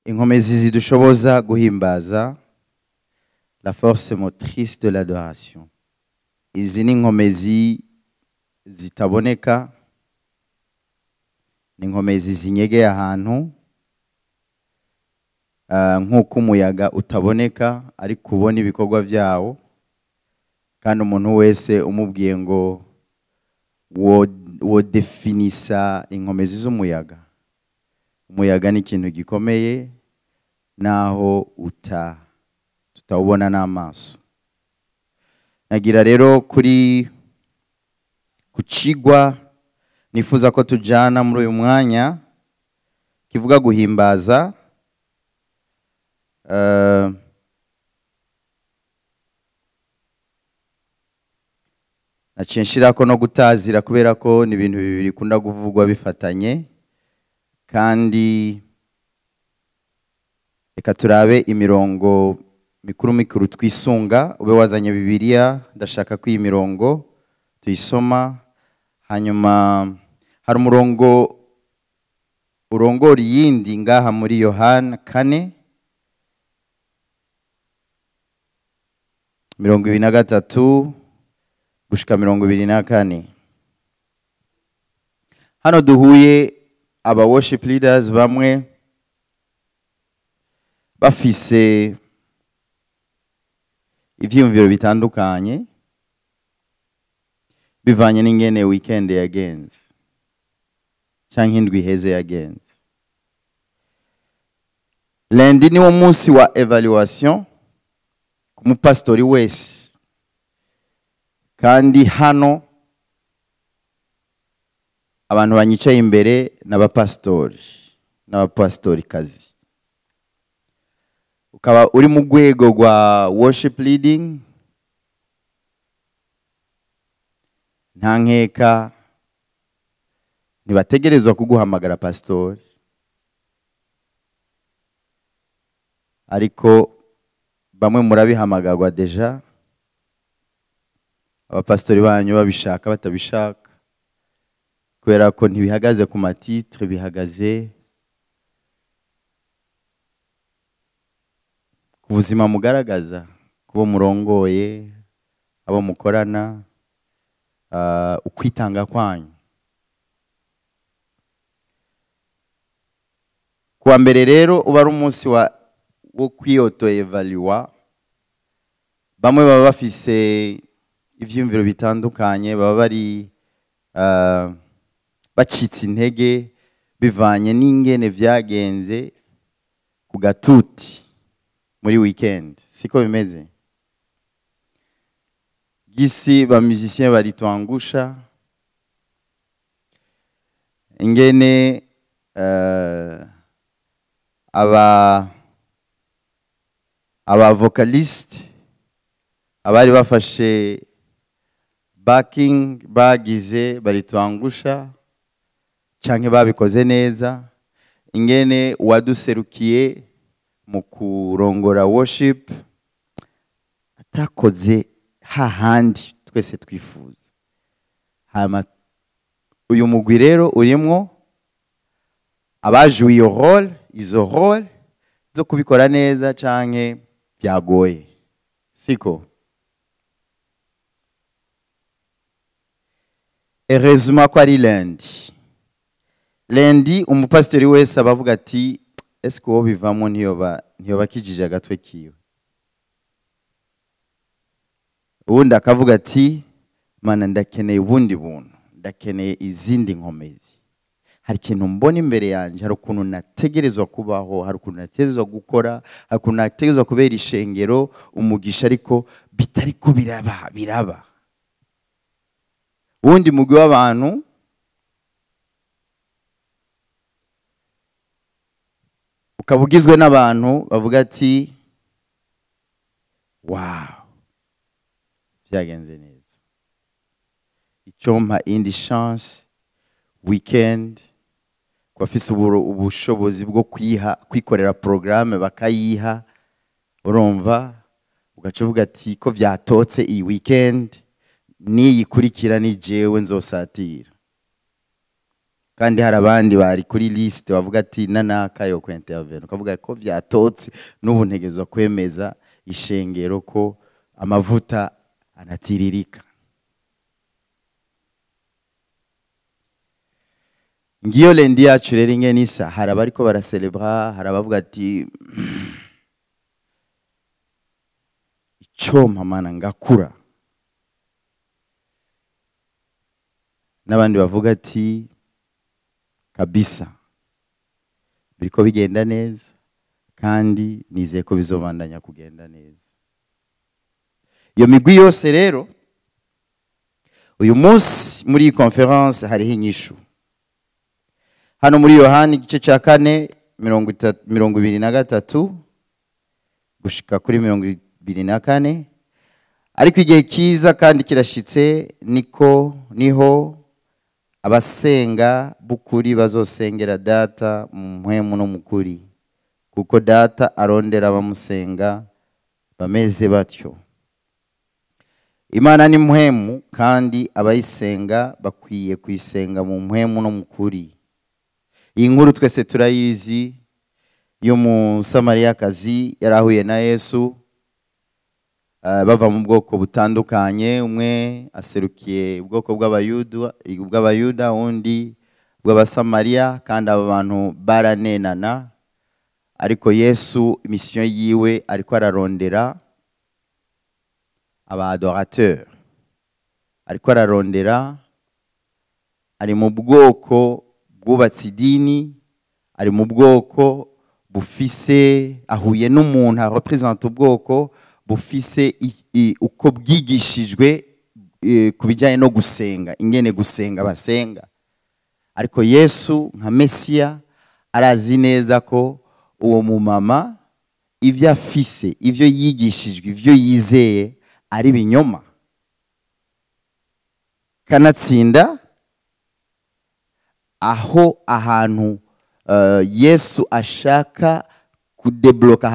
Inkomezi zidushoboza guhimbaza, la force motrice de l'adoration. Izi ni inkomezi zitaboneka, ni inkomezi zinyegeye ahantu, nk'uko umuyaga utaboneka ariko ubona ibikorwa byawo, kandi umuntu wese umubwiye ngo wo definisa inkomezi z'umuyaga. Umuyaga ni ikintu gikomeye naho tutawubona n'amaso. Nagira rero kuri kucigwa nifuza ko tujana muri uyu mwanya kivuga guhimbaza. Naciye nshirako no gutazira kubera ko ni ibintu bibiri bikunda kuvugwa bifatanye, kandi reka turabe imirongo mikuru mikuru twisunga. Ube wazanye Bibiliya, ndashaka ko iyi mirongo tuyisoma. Hanyuma hari umurongo urongora iyindi ngaha muri Yohana 4:23 gushika 24. Hano duhuye aba worship leaders bamwe bafise ivyiyumviro bitandukanye bivanye n'ingene weekend yagenze canke indwi iheze yagenze. Lundi ni wo munsi wa evaluation ku mupastori wese, kandi hano abantu banyicaye imbere n'abapastori n'abapastorikazi. Ukaba uri mu rwego rwa worship leading, nta nkeka ntibategerezwa kuguhamagara pastori, ariko bamwe murabihamagarwa deja, abapastori banyu babishaka batabishaka, kubera ko ntibihagaze ku matitre, bihagaze ku buzima mugaragaza, kubo murongoye, abo mukorana, ukwitanga kwanyu. Kuwa mbere rero uba ari umunsi wo kwiauto-evalua. Bamwe baba bafise ivyiyumviro bitandukanye, baba bari bacitse intege bivanye n'ingene vyagenze ku gatuti muri weekend. Siko bimeze? Gisi ba musicien baritwangusha ingene aba vocaliste abari bafashe backing bagize baritwangusha canke babikoze neza, ingene waduserukiye mu kurongora worship atakoze hahandi twese twifuza. Hama uyu mugwi rero urimwo abajuye iyo role, izo role zo kubikora neza canke byagoye, siko? Heureusement ko ari lundi. Lundi umupastori wese abavuga ati est-ce que wo bivamo ntiyoba kijije agatwe kiwe. Ubundi akavuga ati mana ndakeneye ubundi buntu, ndakeneye izindi nkomezi, hari ikintu mbona imbere yanje, hari ukuntu nategerezwa kubaho, hari ukuntu nategerezwa gukora, hari ukuntu nategerezwa kubera ishengero umugisha, ariko bitariko biraba. Ubundi mugwi w'abantu ukaba ugizwe n'abantu bavuga ati wow, byagenze neza, icyompa indi chance weekend, kubafise ubushobozi bwo kwikorera programme bakayiha, urumva ugaca uvuga ati ko vyatotse iyi weekend niyikurikira ni jewe nzosatira. Kandi hari abandi bari kuri liste bavuga ati nanaka yo kwintervene, ukavuga ko vyatotse, n'ubu ntegezwa kwemeza ishengero ko amavuta anatiririka. Ngiyo lendi yacu rero ingene isa, hari abariko baracelebra, hari abavuga ati icompa Mana ngakura, n'abandi bavuga ati kabisa biriko bigenda neza kandi nizeye ko bizobandanya kugenda neza. Iyo migwi yose rero uyu munsi muri iyi conference hariho inyishu. Hano muri Yohani igice cya 4 23 gushika kuri 24, ariko igihe kiza kandi kirashitse, niko niho abasenga bukuri bazosengera Data mu mpwemu no mukuri, kuko Data arondera abamusenga bameze batyo. Imana ni mpwemu kandi abayisenga bakwiye kuyisenga mu mpwemu no mukuri. Iyi nkuru twese turayizi y'Umusamariyakazi yarahuye na Yesu, bava mu bwoko butandukanye, umwe aserukiye ubwoko bw'Abayuda, undi bw'Abasamariya, kandi aba bantu baranenana. Ariko Yesu mission yiwe ariko ararondera aba adorateur, ariko ararondera, ari mu bwoko bwubatse idini, ari mu bwoko bufise, ahuye n'umuntu arepresenta ubwoko bufise uko bwigishijwe ku bijyanye no gusenga, ingene gusenga basenga. Ariko Yesu nka Mesiya arazi neza ko uwo mumama ibyo afise, ibyo yigishijwe, ibyo yizeye ari binyoma. Kanatsinda aho ahantu Yesu ashaka kudebloka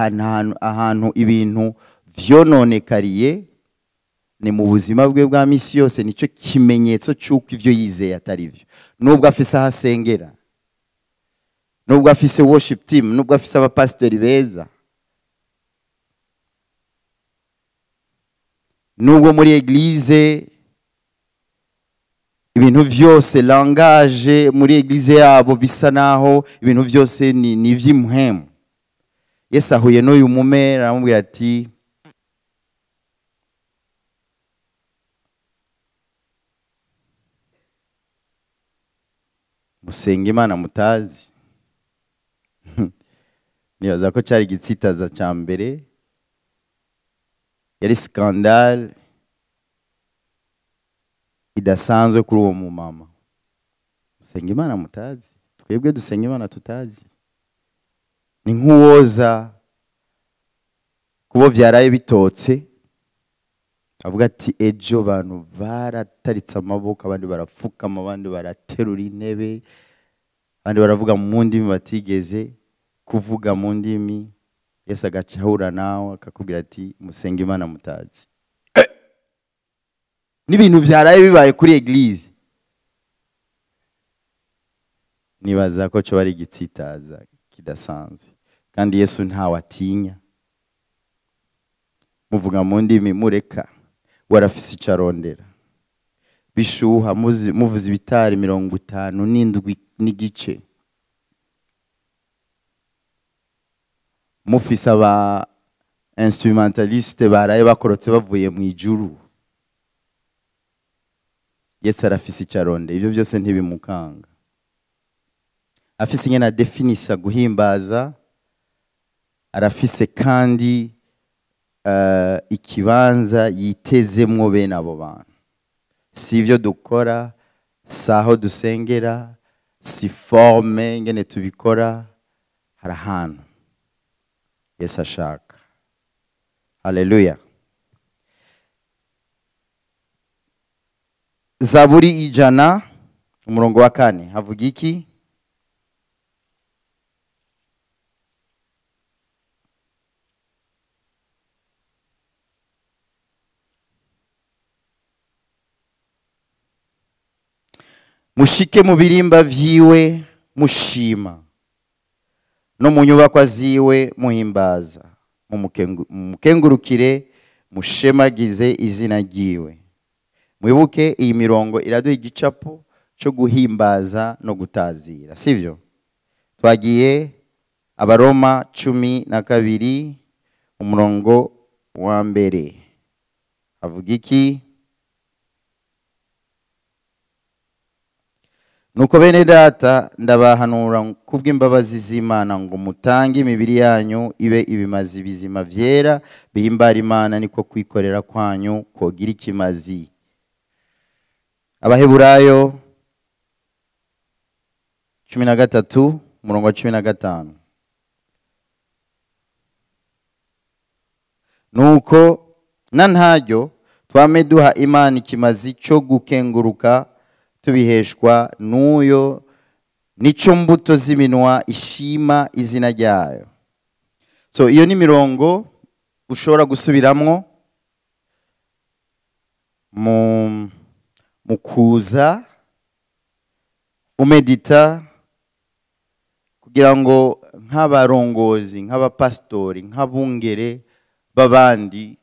ahantu ibintu vyononekariye ni mu buzima bwe bwa misi yose. Nicyo kimenyetso cy'uko ivyo yizeye atari byo. Nubwo afise ahasengera, nubwo afise worship team, nubwo afise abapastori beza, nubwo muri eglise ibintu vyose langage muri eglise yabo bisa naho ibintu vyose ni ivy'impwemu, Yesu ahuye n'uyu mumera aramubwira ati musenga Imana mutazi. Nibaza ko cyari igitsitaza cya mbere, yari scandale idasanzwe kuri uwo mumama. Musenga Imana mutazi, twebwe dusenga Imana tutazi. Ni nk'uwoza kubo vyaraye bitotse avuga ati ejo bantu barataritse amaboko, abandi barapfukama, abandi baraterura intebe, abandi baravuga mu ndimi batigeze kuvuga mu ndimi. Yesu agaca ahura nawe akakubwira ati musenga Imana mutazi. N'ibintu vyaraye bibaye kuri eglise, nibaza ko cyo bari igitsitaza kidasanzwe. Kandi Yesu ntawe atinya. Muvuga mu ndimi mureka, warafise icyo arondera. Bishuha muvuze ibitari 57 n'igice, mufise aba instrumentaliste baraye bakorotse bavuye mu ijuru. Yesu arafise icyo arondera, ibyo byose ntibimukanga. Afise ingene adefinisa guhimbaza, arafise kandi ikibanza yitezemwo bene abo bantu. Si ibyo dukora, si aho dusengera, si forme ingene tubikora, hari ahantu Yesu ashaka. Haleluya. Zaburi 100 umurongo wa 4 havuga iki? Mushike mu birimba vyiwe mushima, no mu nyubakwa ziwe muhimbaza. Mumukengurukire, mushemagize izina ryiwe. Mwibuke iyi mirongo iraduha igicapo cyo guhimbaza no gutazira, sivyo? Twagiye Abaroma 12 umurongo wa 1. Avuga iki? Nuko bene data, ndabahanura kubw'imbabazi z'Imana ngo mutange imibiri yanyu ibe ibimazi bizima vyera bihimbara Imana, niko kwikorera kwanyu kogira ikimazi. Abaheburayo 13 umurongo wa 15. Nuko na ntaryo twame duha Imana ikimazi cyo gukenguruka tubiheshwa n'uyo, nico mbuto z'iminwa ishima izina ryayo. So iyo ni mirongo ushobora gusubiramwo mu kuza umedita, kugira ngo nk'abarongozi, nk'abapastori, nk'abungere b'abandi,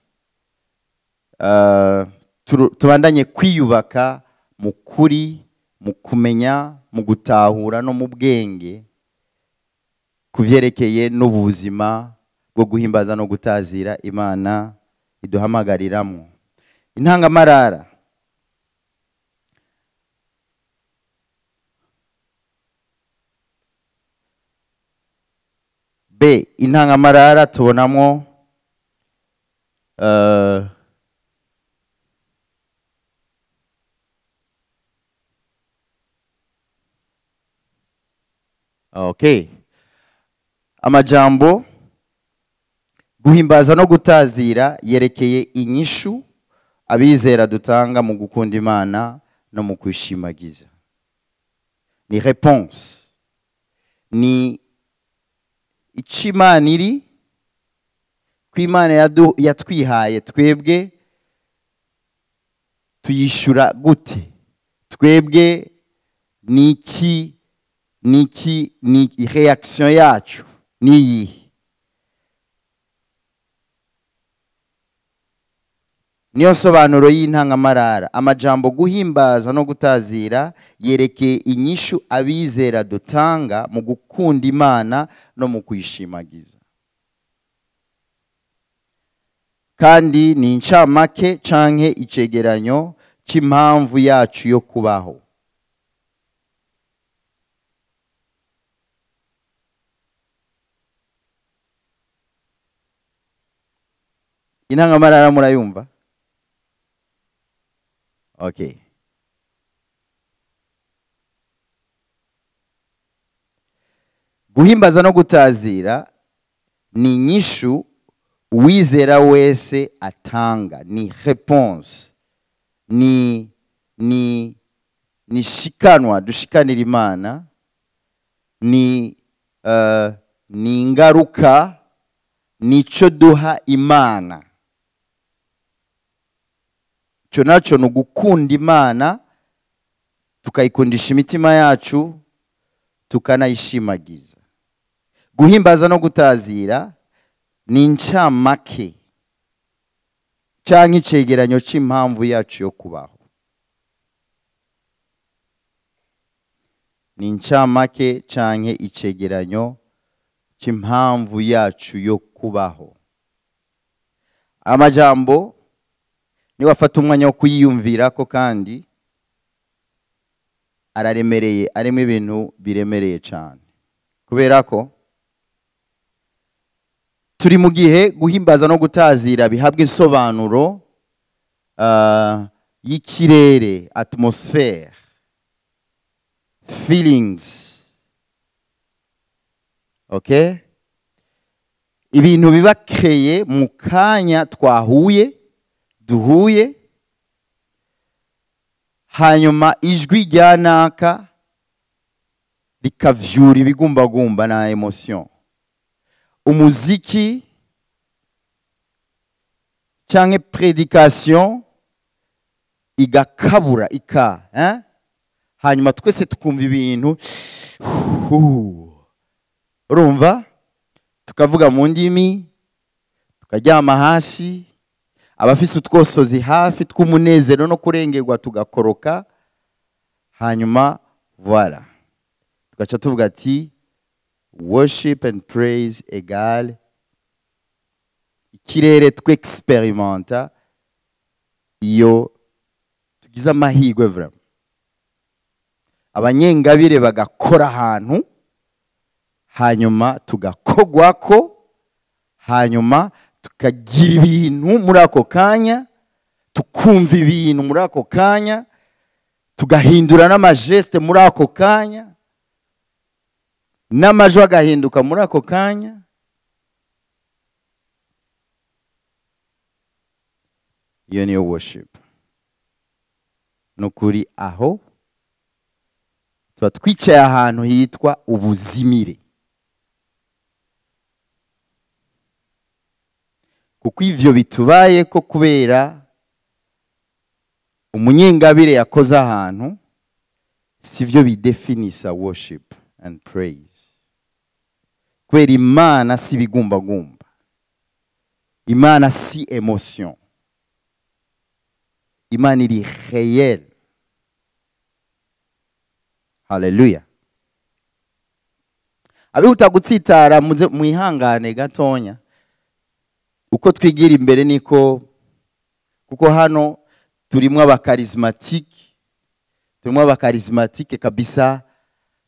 tubandanye kwiyubaka mu kuri, mu kumenya, mu gutahura no mu bwenge kuvyerekeye n'ubuzima bwo guhimbaza no gutazira Imana iduhamagariramwo. Intangamarara B, intangamarara tubonamwo okay, amajambo guhimbaza no gutazira yerekeye inyishu abizera dutanga mu gukunda Imana no mu kwishimagiza. Ni réponse, ni icyo Imana iri ko Imana yatwihaye twebwe tuyishura gute? Twebwe niki niki ni reaction yacu niyihe? Niyo nsobanuro y'intangamarara. Amajambo guhimbaza no gutazira yerekeye inyishu abizera dutanga mu gukunda Imana no mu kuyishimagiza. Kandi ni incamake canke icegeranyo cy'impamvu yacu yo kubaho. Intangamarara murayumva? Okay. Guhimbaza no gutazira ni inyishu uwizera wese atanga, ni réponse, ni shikanwa dushikanira Imana, ni ingaruka, nico duha Imana. Cyo naco ni ugukunda Imana, tukayikundisha imitima yacu, tukanayishimagiza. Guhimbaza no gutazira ni incamake canke icegeranyo c'impamvu yacu yo kubaho. Ni incamake canke icegeranyo c'impamvu yacu yo kubaho. Amajambo niwafata umwanya wo kuyiyumvira ko kandi araremereye, arimo ibintu biremereye cyane, kubera ko turi mu gihe guhimbaza no gutazira bihabwa insobanuro y'ikirere, atmosphere, feelings. Okay? Ibintu biba créé mu kanya twahuye, duhuye, hanyuma ijwi rya naka rikavyura ibigumbagumba na emotion. Umuziki canke prédication igakabura ika, hein? Hanyuma twese tukumva ibintu, urumva, tukavuga mu ndimi, tukaryama hasi, abafise utwosozi hafi tw'umunezero no kurengerwa tugakoroka. Hanyuma voilà, tugaca tuvuga ati worship and praise égale ikirere twexperimenta iyo tugize amahirwe vraiment abanyengabire bagakora ahantu, hanyuma tugakogwako, hanyuma tukagira ibintu muri ako kanya, tukumva ibintu muri ako kanya, tugahindura n'amageste muri ako kanya, n'amajwi agahinduka muri ako kanya. Iyo niyo worship. Nukuri aho tuba twicaye ahantu hitwa ubuzimire, kuko ivyo bitubaye ko kubera umunyengabire yakoze ahantu, sivyo bidefinisa worship and praise. Kubera Imana si bigumbagumba, Imana si emotion, Imana iri réel. Haleluya. Abihuta gutsitara muze mwihangane gatonya, uko twigira imbere niko, kuko hano turimo abakarismatike, turimo abakarismatike kabisa,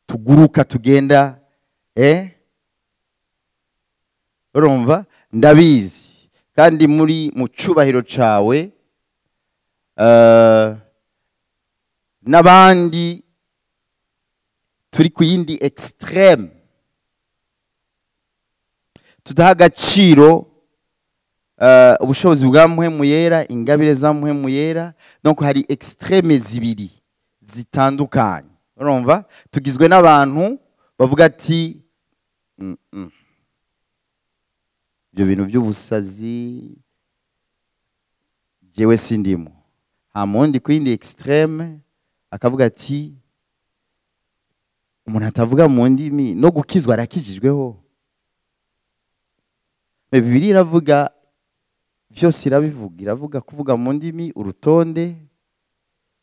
tuguruka tugenda, urumva, ndabizi. Kandi muri mu cubahiro cawe, n'abandi turi ku yindi extreme, tudaha agaciro ubushobozi bwa Mpwemu Yera, ingabire za Mpwemu Yera. Donc hari extreme zibiri zitandukanye, urumva. Tugizwe n'abantu bavuga ati ibyo bintu by'ubusazi jewe sindimo. Hamundi ku yindi extreme akavuga ati umuntu atavuga mu ndimi no gukizwa arakijijweho. Bibiliya iravuga byose, irabivuga, iravuga kuvuga mu ndimi urutonde,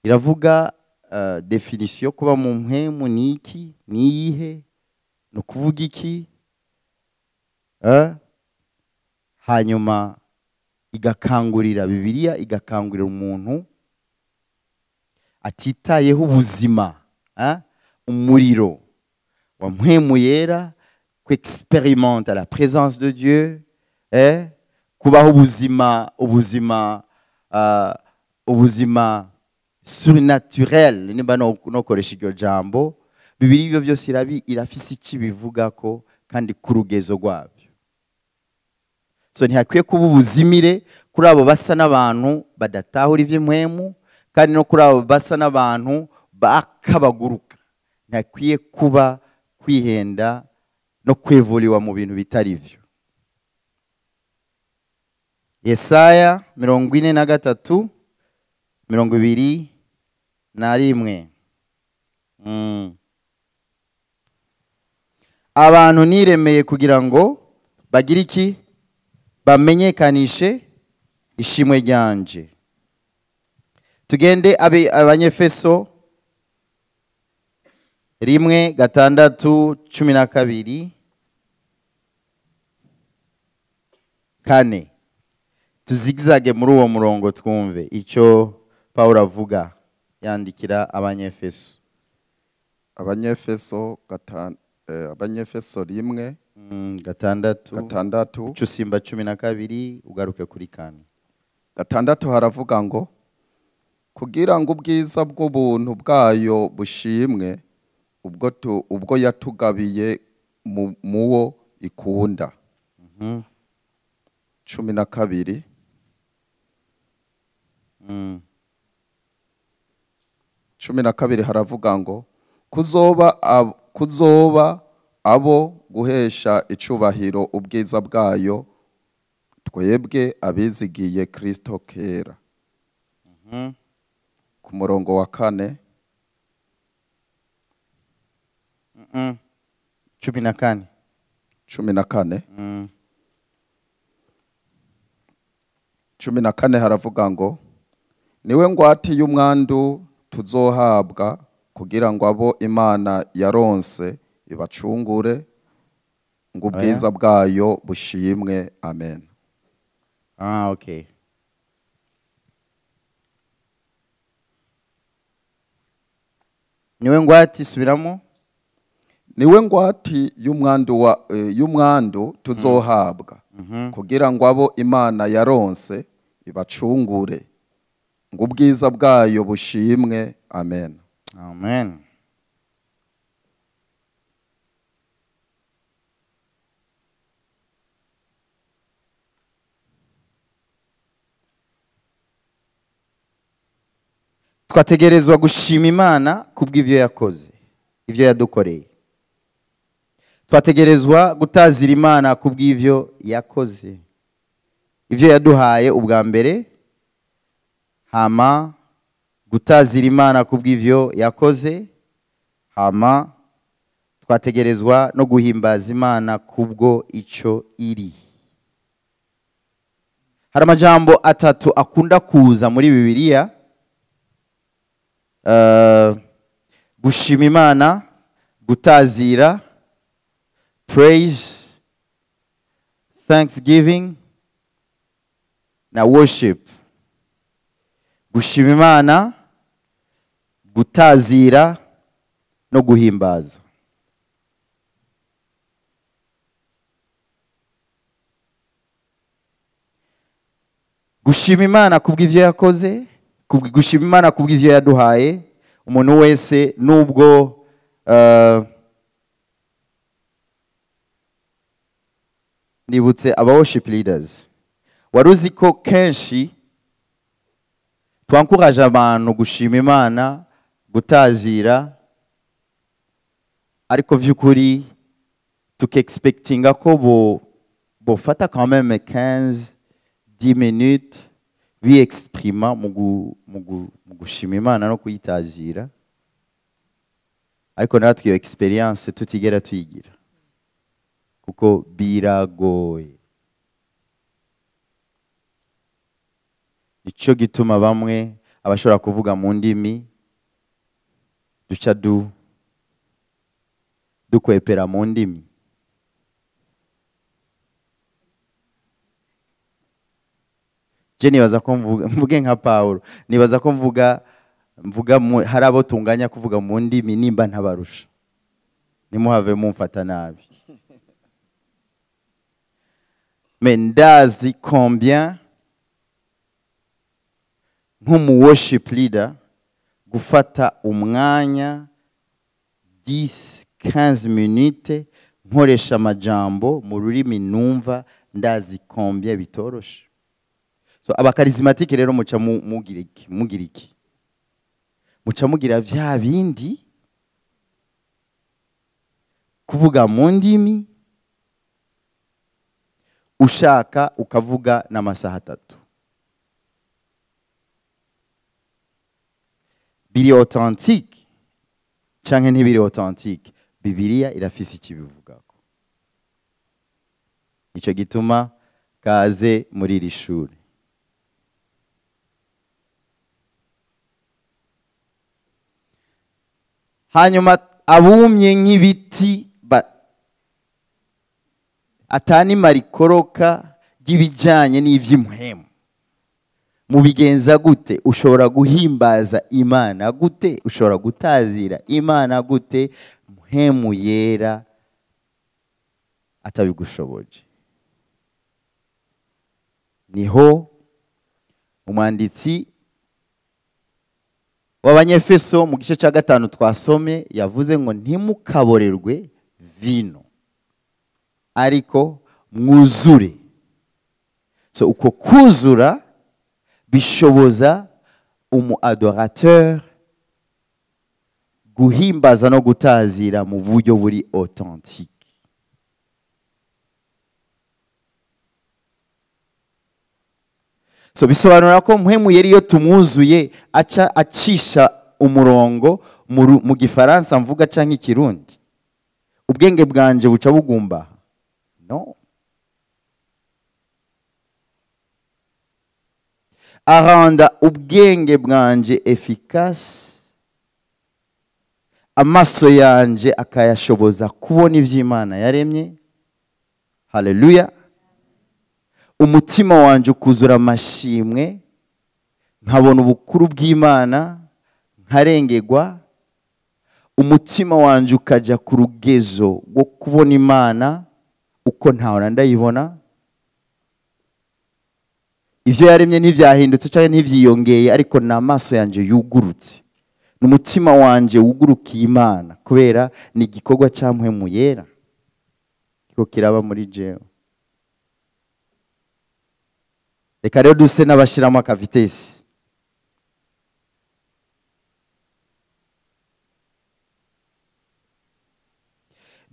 iravuga definition kuba mu mpwemu ni iki, ni iyihe, no kuvuga iki, hanyuma igakangurira, Bibiliya igakangurira umuntu atitayeho ubuzima, umuriro wa Mpwemu Yera, ku expérimente la présence de Dieu, kubaho ubuzima, ubuzima, ubuzima surnaturel, nimba nokoresha iryo jambo. Bibiliya ibyo byose irafise iki bivuga ko, kandi ku rugezo rwabyo. So ntihakwiye kuba ubuzimire kuri abo basa n'abantu badatahura ivy'impwemu, kandi no kuri abo basa n'abantu bakabaguruka. Ntihakwiye kuba kwihenda no kwevuriwa mu bintu bitari byo. Yesaya 43 21. Abantu niremeye kugira ngo bagire iki? Bamenyekanishe ishimwe ryanje. Tugende Abanyefeso 1 6 12 4. Tuzigzage muri uwo murongo twumve icyo Paulo avuga yandikira Abanyefeso. Abanyefeso Abanyefeso 1 6 ucusimba 12 ugaruke kuri 4. 6 haravuga ngo kugira ngo ubwiza bw'ubuntu bwayo bushimwe ubwo yatugabiye muwo ikunda. 12. 12 haravuga ngo kuzoba abo guhesha icubahiro ubwiza bwayo twebwe abizigiye Kristo kera. Ku murongo wa 4. 14. 14. 14 haravuga ngo niwe ngwate y'umwandu tuzohabwa kugira ngo abo Imana yaronse ibacungure ngo ubwiza bwayo bushimwe. Amen. Ah, okay. Niwe ngwate, subiramo. Niwe ngwate y'umwandu wa y'umwandu tuzohabwa kugira ngo abo Imana yaronse ibacungure ngo ubwiza bwayo bushimwe. Amen. Amen. Twategerezwa gushima Imana kubw'ivyo yakoze, ivyo yadukoreye. Twategerezwa gutazira Imana kubw'ivyo yakoze, ivyo yaduhaye ubwa mbere, hama gutazira Imana kubw'ivyo yakoze, hama twategerezwa no guhimbaza Imana kubwo ico iri. Hari amajambo atatu akunda kuza muri Bibiliya: gushima Imana, gutazira, praise, thanksgiving na worship. Gushima Imana, gutazira no guhimbaza. Gushima Imana kubw'ivyo yakoze, gushima Imana kubw'ivyo yaduhaye. Umuntu wese nubwo nibutse aba worship leaders, wari uzi ko kenshi twankuraje abantu gushima Imana, gutazira, ariko vy'ukuri tukexpectinga ko bo bofata quand même 15 10 minutes biexprima mu gushima Imana no kuyitazira, ariko natwe iyo experience tutigera tuyigira kuko biragoye. Nico gituma bamwe abashobora kuvuga mu ndimi duca dukwepera mu ndimi. Je nibaza ko mvuge nka Paulo, nibaza ko mvuga hari abo tunganya kuvuga mu ndimi, nimba ntabarusha nimuhave mumfata nabi. Mais ndazi combien nk'umu worship leader gufata umwanya 10 15 minutes nkoresha amajambo mu rurimi numva, ndazi combien bitoroshe. So abacharismatique rero muca mugira iki? Mugira iki? Muca mugira vya bindi, kuvuga mu ndimi, ushaka ukavuga n'amasaha 3. Biri authentique canke ntibiri authentique, Bibiliya irafise ikibivugako. Ico gituma kaze muri iri shuri. Hanyuma abumye nk'ibiti atani marikoroka ry'ibijanye n'ivy'impwemu, mubigenza gute? Ushobora guhimbaza Imana gute? Ushobora gutazira Imana gute Mpwemu Yera atabigushoboje? Niho umwanditsi w'Abanyefeso mu gice cya 5 twasome yavuze ngo ntimukaborerwe vino, ariko mwuzure. So uko kuzura bishoboza umu adorateur guhimbaza no gutazira mu buryo buri authentique. So bisobanura ko Mpwemu Yera iyo tumwuzuye aca acisha umurongo mu Gifaransa mvuga canke Ikirundi. Ubwenge bwanje buca bugumba? No. Aranda ubwenge bwanje efficace, amaso yanje akayashoboza kubona ivy'Imana yaremye. Haleluya. Umutima wanje ukuzura amashimwe, nkabona ubukuru bw'Imana, nkarengegwa. Umutima wanje ukaja ku rugezo rwo kubona Imana uko ntahora ndayibona. Ivyo yaremye ntivyahindutse canke ntivyiyongeye, ariko n'amaso yanje yugurutse, n'umutima wanje wugurukiye Imana, kubera ni igikorwa ca Mpwemu Yera kiko kiraba muri jewe. Reka rero duse n'abashiramo akavitesi.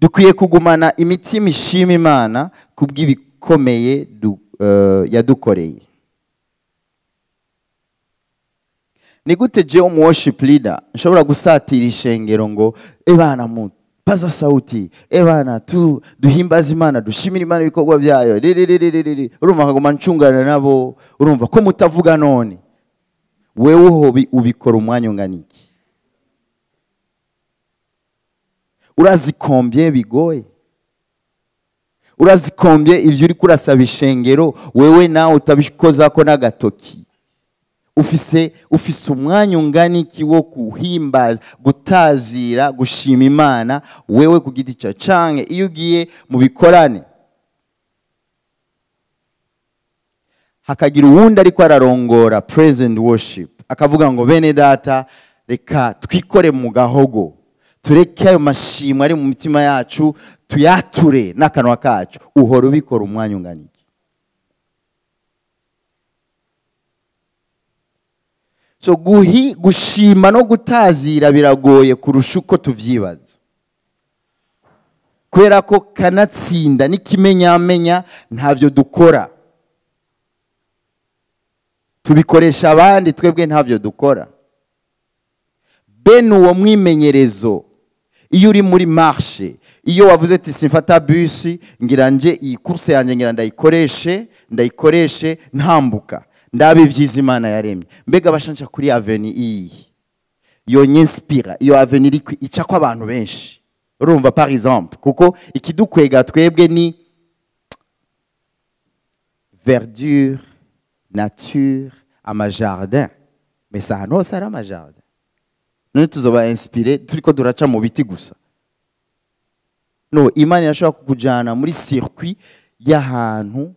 Dukwiye kugumana imitima ishima Imana kubw'ibikomeye yadukoreye. Ni gute je umu worship leader nshobora gusatira ishengero ngo ebana mu paza sauti, ebana tu duhimbaza Imana, dushimira Imana ibikorwa byayo, urumva nkaguma ncungana nabo, urumva ko mutavuga none wewe ubikora umwanya ungana iki? Urazikombye bigoye, urazikombye ivyo uri kurasaba ishengero, wewe nawe utabikoza ko n'agatoki. Ufise umwanya ungana iki wo kuhimbaza, gutazira, gushima Imana wewe ku giti cyawe? Canke iyo ugiye mu bikorane hakagira uwundi ariko ararongora praise and worship, akavuga ngo bene data reka twikore mu gahogo, tureke ayo mashimwe ari mu mitima yacu tuyature n'akanwa kacu, uhora ubikora umwanya ungana iki? So gushima no gutazira biragoye kurusha uko tuvyibaza, kubera ko kanatsinda n'ikimenyamenya ntavyo dukora, tubikoresha abandi, twebwe ntavyo dukora. Bene uwo mwimenyerezo, iyo uri muri marche, iyo wavuze ati simfata bus, ngira nje iyi course yanje ngira ndayikoreshe ntambuka, ndabe ivyiza Imana yaremye. Mbega bashanca kuri avenue iyi yonyinspira, iyo avenue iri ica ko abantu benshi, urumva par exemple, kuko ikidukwega twebwe ni verdure, nature, ama jardin, mais ça ahantu hose hari ama jardin. None tuzoba inspiré turiko duraca mu biti gusa? No, Imana irashobora kukujana muri circuit y'ahantu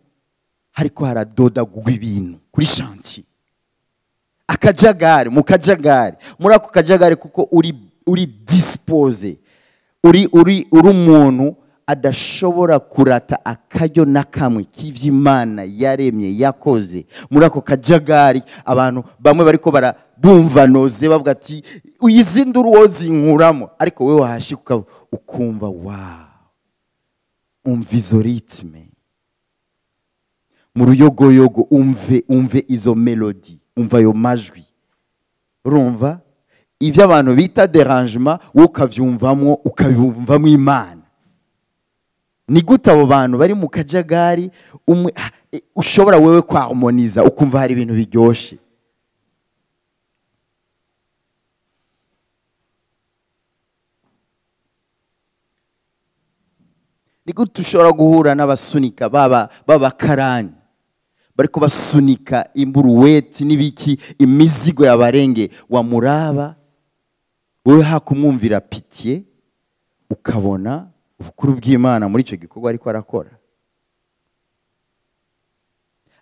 hariko haradodagurwa ibintu kuri chantier, akajagari, mu kajagari, muri ako kajagari, kuko uri disposé, uri umuntu adashobora kurata akaryo na kamwe k'ivy'Imana yaremye yakoze. Muri ako kajagari abantu bamwe bariko barabumva noze bavuga ati uyizindura uwo zinkuramo, ariko wewe wahashika ukumva wow, umva izo rythme mu ruyogoyogo, umve izo melody, umva ayo majwi, urumva ivyo abantu bita dérangement, wowe ukavyumvamwo, ukabumvamwo Imana. Ni gute abo bantu bari mu kajagari umwe ushobora wewe kwarmoniza ukumva hari ibintu biryoshe? Ni gute ushobora guhura n'abasunika b'abakarani bariko basunika imburuweti n'ibiki, imizigo yabarenge, wamuraba wewe hakumwumvira pitié, ukabona ubukuru bw'Imana muri ico gikorwa ariko arakora.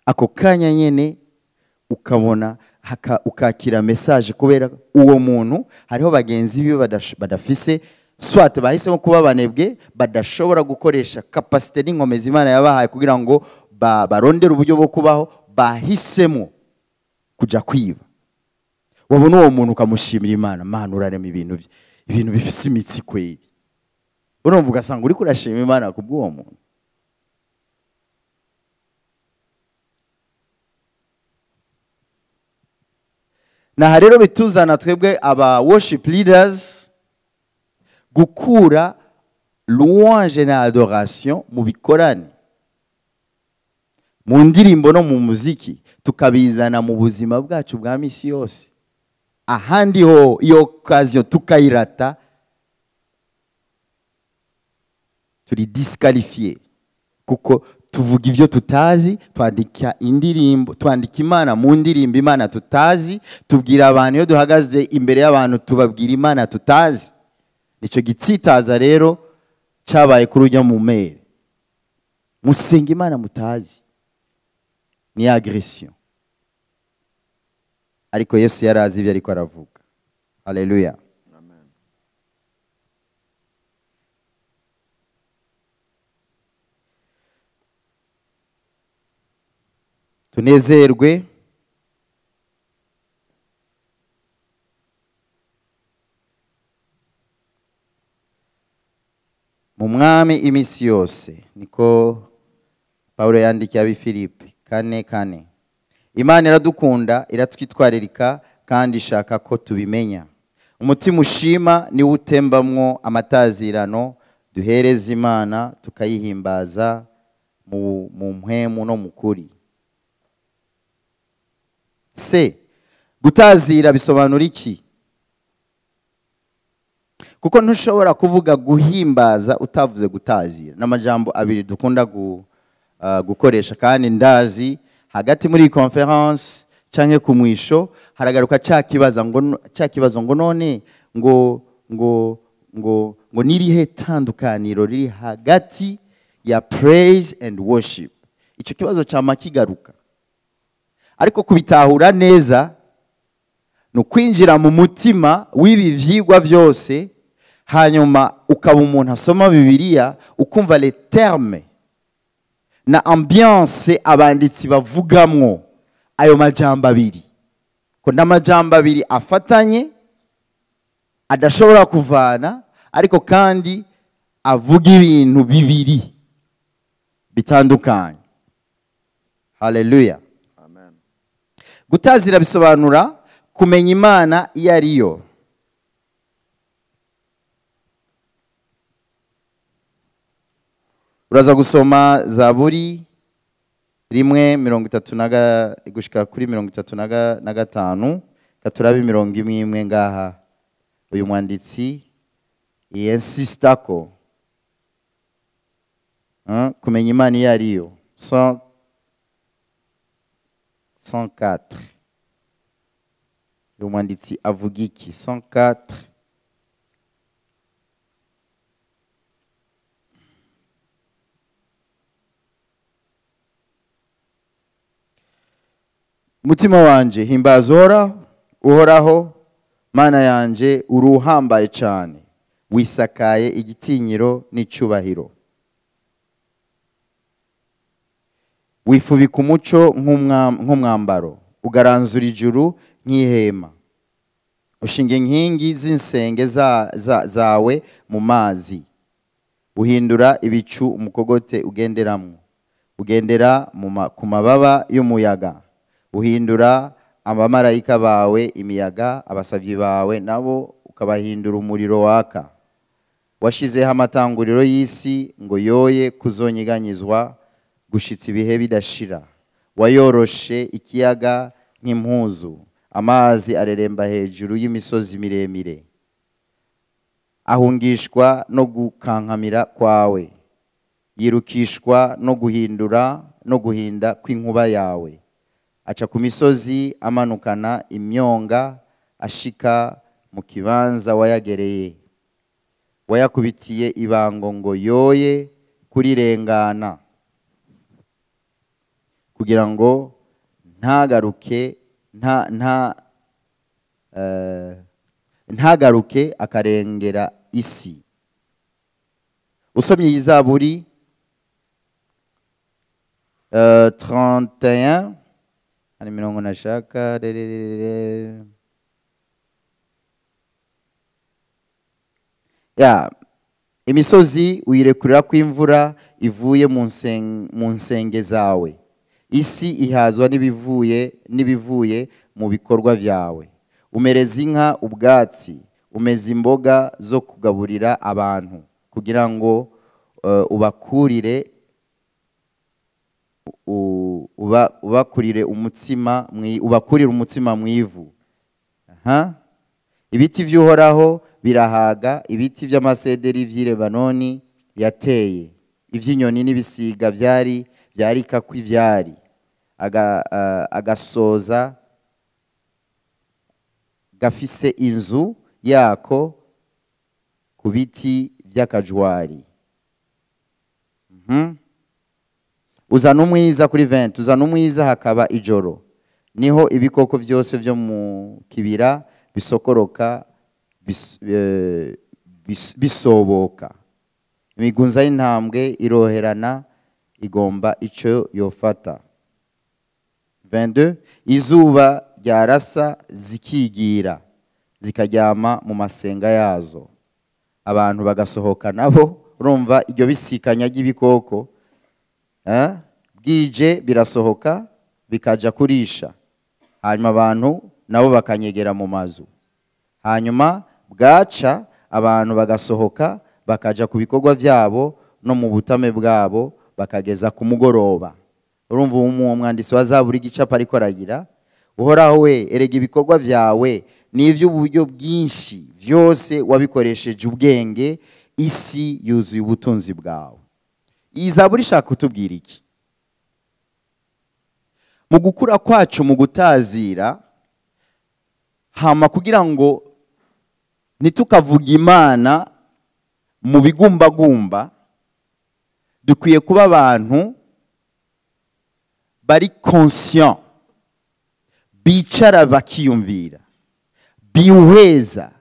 Ako kanya nyene ukabona ukakira message, kubera uwo muntu hariho bagenzi biwe badafise, soit bahisemo kuba banebwe, badashobora gukoresha capacité n'inkomezi Imana yabahaye kugira ngo barondere uburyo bwo kubaho, bahisemo kuja kwiba. Wabona uwo muntu ukamushimira Imana, Mana urarema ibintu bifise imitsi kweli. Urumva ugasanga uriko urashima Imana kubw'uwo muntu. Naha rero bituzana twebwe aba worship leaders gukura Louange na adoration mu bikorane, mu ndirimbo no mu muziki, tukabizana mu buzima bwacu bwa misi yose. Ahandi ho iyo occasion tukayirata, turi disqualifié kuko tuvuga ivyo tutazi, twandika indirimbo, twandika Imana mu ndirimbo Imana tutazi, tubwira abantu iyo duhagaze imbere y'abantu tubabwira Imana tutazi. Nico gitsitaza rero cyabaye kuri ujya mu mere. Musenga Imana mutazi ni agression, ariko Yesu yarazi ibyo ariko aravuga. Haleluya. Amen. Tunezerwe mu mwami iminsi yose, niko Paulo yandikiye ab'i Filipi 4:4. Imana iradukunda, iratwitwaririka kandi ishaka ko tubimenya. Umutima ushima niwo utembamwo amatazirano duhereza Imana tukayihimbaza mu mpwemu no mu kuri. Se gutazira bisobanura iki? Kuko ntushobora kuvuga guhimbaza utavuze gutazira. N'amajambo abiri dukunda gukoresha, kandi ndazi hagati muri conference canke ku mwisho haragaruka cya kibazo ngo none ngo ngo ngo ngo nirihe tandukaniro riri hagati ya praise and worship. Ico kibazo cyama kigaruka, ariko kubitahura neza no kwinjira mu mutima w'ibi vyigwa byose, hanyuma ukaba umuntu asoma Bibiliya ukumva les termes na ambiance abanditsi bavugamwo ayo majambo abiri, ko n'amajambo abiri afatanye adashobora kuvana, ariko kandi avuga ibintu bibiri bitandukanye. Haleluya. Amen. Gutazira bisobanura kumenya Imana iyo ariyo. Uraza gusoma Zaburi 1:30 gushika kuri 35, katurabe imirongo imwe imwe ngaha. Uyu mwanditsi yinsista ko kumenya Imana iyo ariyo. 104. Uyu mwanditsi avuga iki? 104. Mutima wanje himbaza Uhoraho, Mana yanje uri uhambaye cyane, wisakaye igitinyiro n'icyubahiro, wifubika umuco nk'umwambaro, ugaranzura ijuru nk'ihema, ushinga inkingi z'insenge zawe mu mazi, uhindura ibicu umukogote ugenderamo, ugendera ku mababa y'umuyaga, uhindura abamarayika bawe imiyaga, abasavyi bawe nabo ukabahindura umuriro waka. Washizeho amatanguriro y'isi ngo yoye kuzonyeganyizwa gushitsa ibihe bidashira. Wayoroshe ikiyaga nk'impuzu, amazi areremba hejuru y'imisozi miremire. Ahungishwa no gukankamira kwawe, yirukishwa no guhindura no guhinda kw'inkuba yawe. Aca ku misozi amanukana imyonga, ashika mu kibanza wayagereye. Wayakubitiye ibango ngo yoye kurirengana, kugira ngo ntagaruke ntagaruke akarengera isi. Usomye Izaburi 31 hari mirongo nashaka ya imisozi uyirekurira kw'imvura ivuye mu nsenge zawe, isi ihazwa n'ibivuye mu bikorwa byawe. Umereza inka ubwatsi, umeza imboga zo kugaburira abantu. Kugira ngo ubakurire ubakurire umutsima mwivu. Aha. Ibiti vy'Uhoraho birahaga, ibiti vy'amasederi vy'i Lebanoni yateye, ivy'inyoni n'ibisiga vyari vyarika kw'ivyari, agasoza gafise inzu yako ku biti vy'akajwari. Uzana umwiza kuri 20, uzana umwiza hakaba ijoro, niho ibikoko vyose vyo mu kibira bisokoroka bisoboka. Imigunza y'intambwe iroherana igomba ico yofata. 22, izuba ryarasa zikigira zikaryama mu masenga yazo, abantu bagasohoka nabo. Urumva iryo bisikanya ry'ibikoko, bwije birasohoka bikaja kurisha, hanyuma abantu nabo bakanyegera mu mazu, hanyuma bwaca abantu bagasohoka bakaja ku bikorwa vyabo no mu butame bwabo bakageza ku mugoroba. Urumva uwo mwanditsi wa Zaburi igicapo ariko aragira, Uhoraho we, erega ibikorwa vyawe ni ivy'uburyo bwinshi, vyose wabikoresheje ubwenge, isi yuzuye ubutunzi bwawe. Iyi Zaburi ishaka kutubwira iki? Mu gukura kwacu mu gutazira, hama kugira ngo ntitukavuga Imana mu bigumbagumba, dukwiye kuba abantu bari conscient, bicara bakiyumvira, bihweza,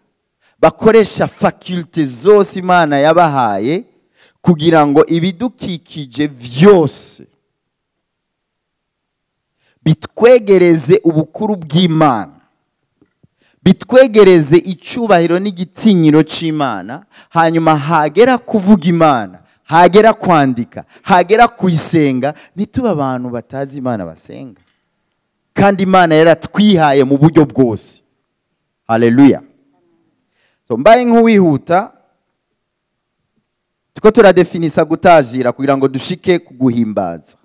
bakoresha faculté zose Imana yabahaye kugira ngo ibidukikije vyose bitwegereze ubukuru bw'Imana, bitwegereze icubahiro n'igitinyiro c'Imana. Hanyuma hagera kuvuga Imana, hagera kwandika, hagera kuyisenga, ntituba abantu batazi Imana basenga, kandi Imana yaratwihaye mu buryo bwose. Haleluya. So mbaye nk'uwihuta, tuko turadefinisa gutazira kugira ngo dushike kuguhimbaza.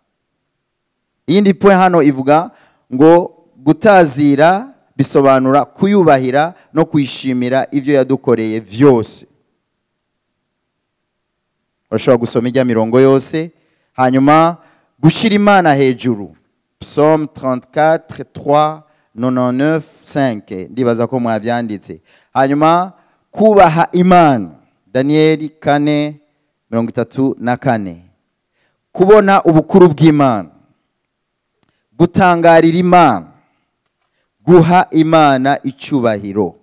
Iyindi point hano ivuga ngo gutazira bisobanura kuyubahira no kwishimira ivyo yadukoreye vyose. Urashobora gusoma ijya mirongo yose. Hanyuma gushira Imana hejuru, Psalm 34 3 99 5, ndibaza ko mwavyanditse. Hanyuma kubaha Imana, Danieli 4 34. Kubona ubukuru bw'Imana, gutangarira Imana, guha Imana icubahiro,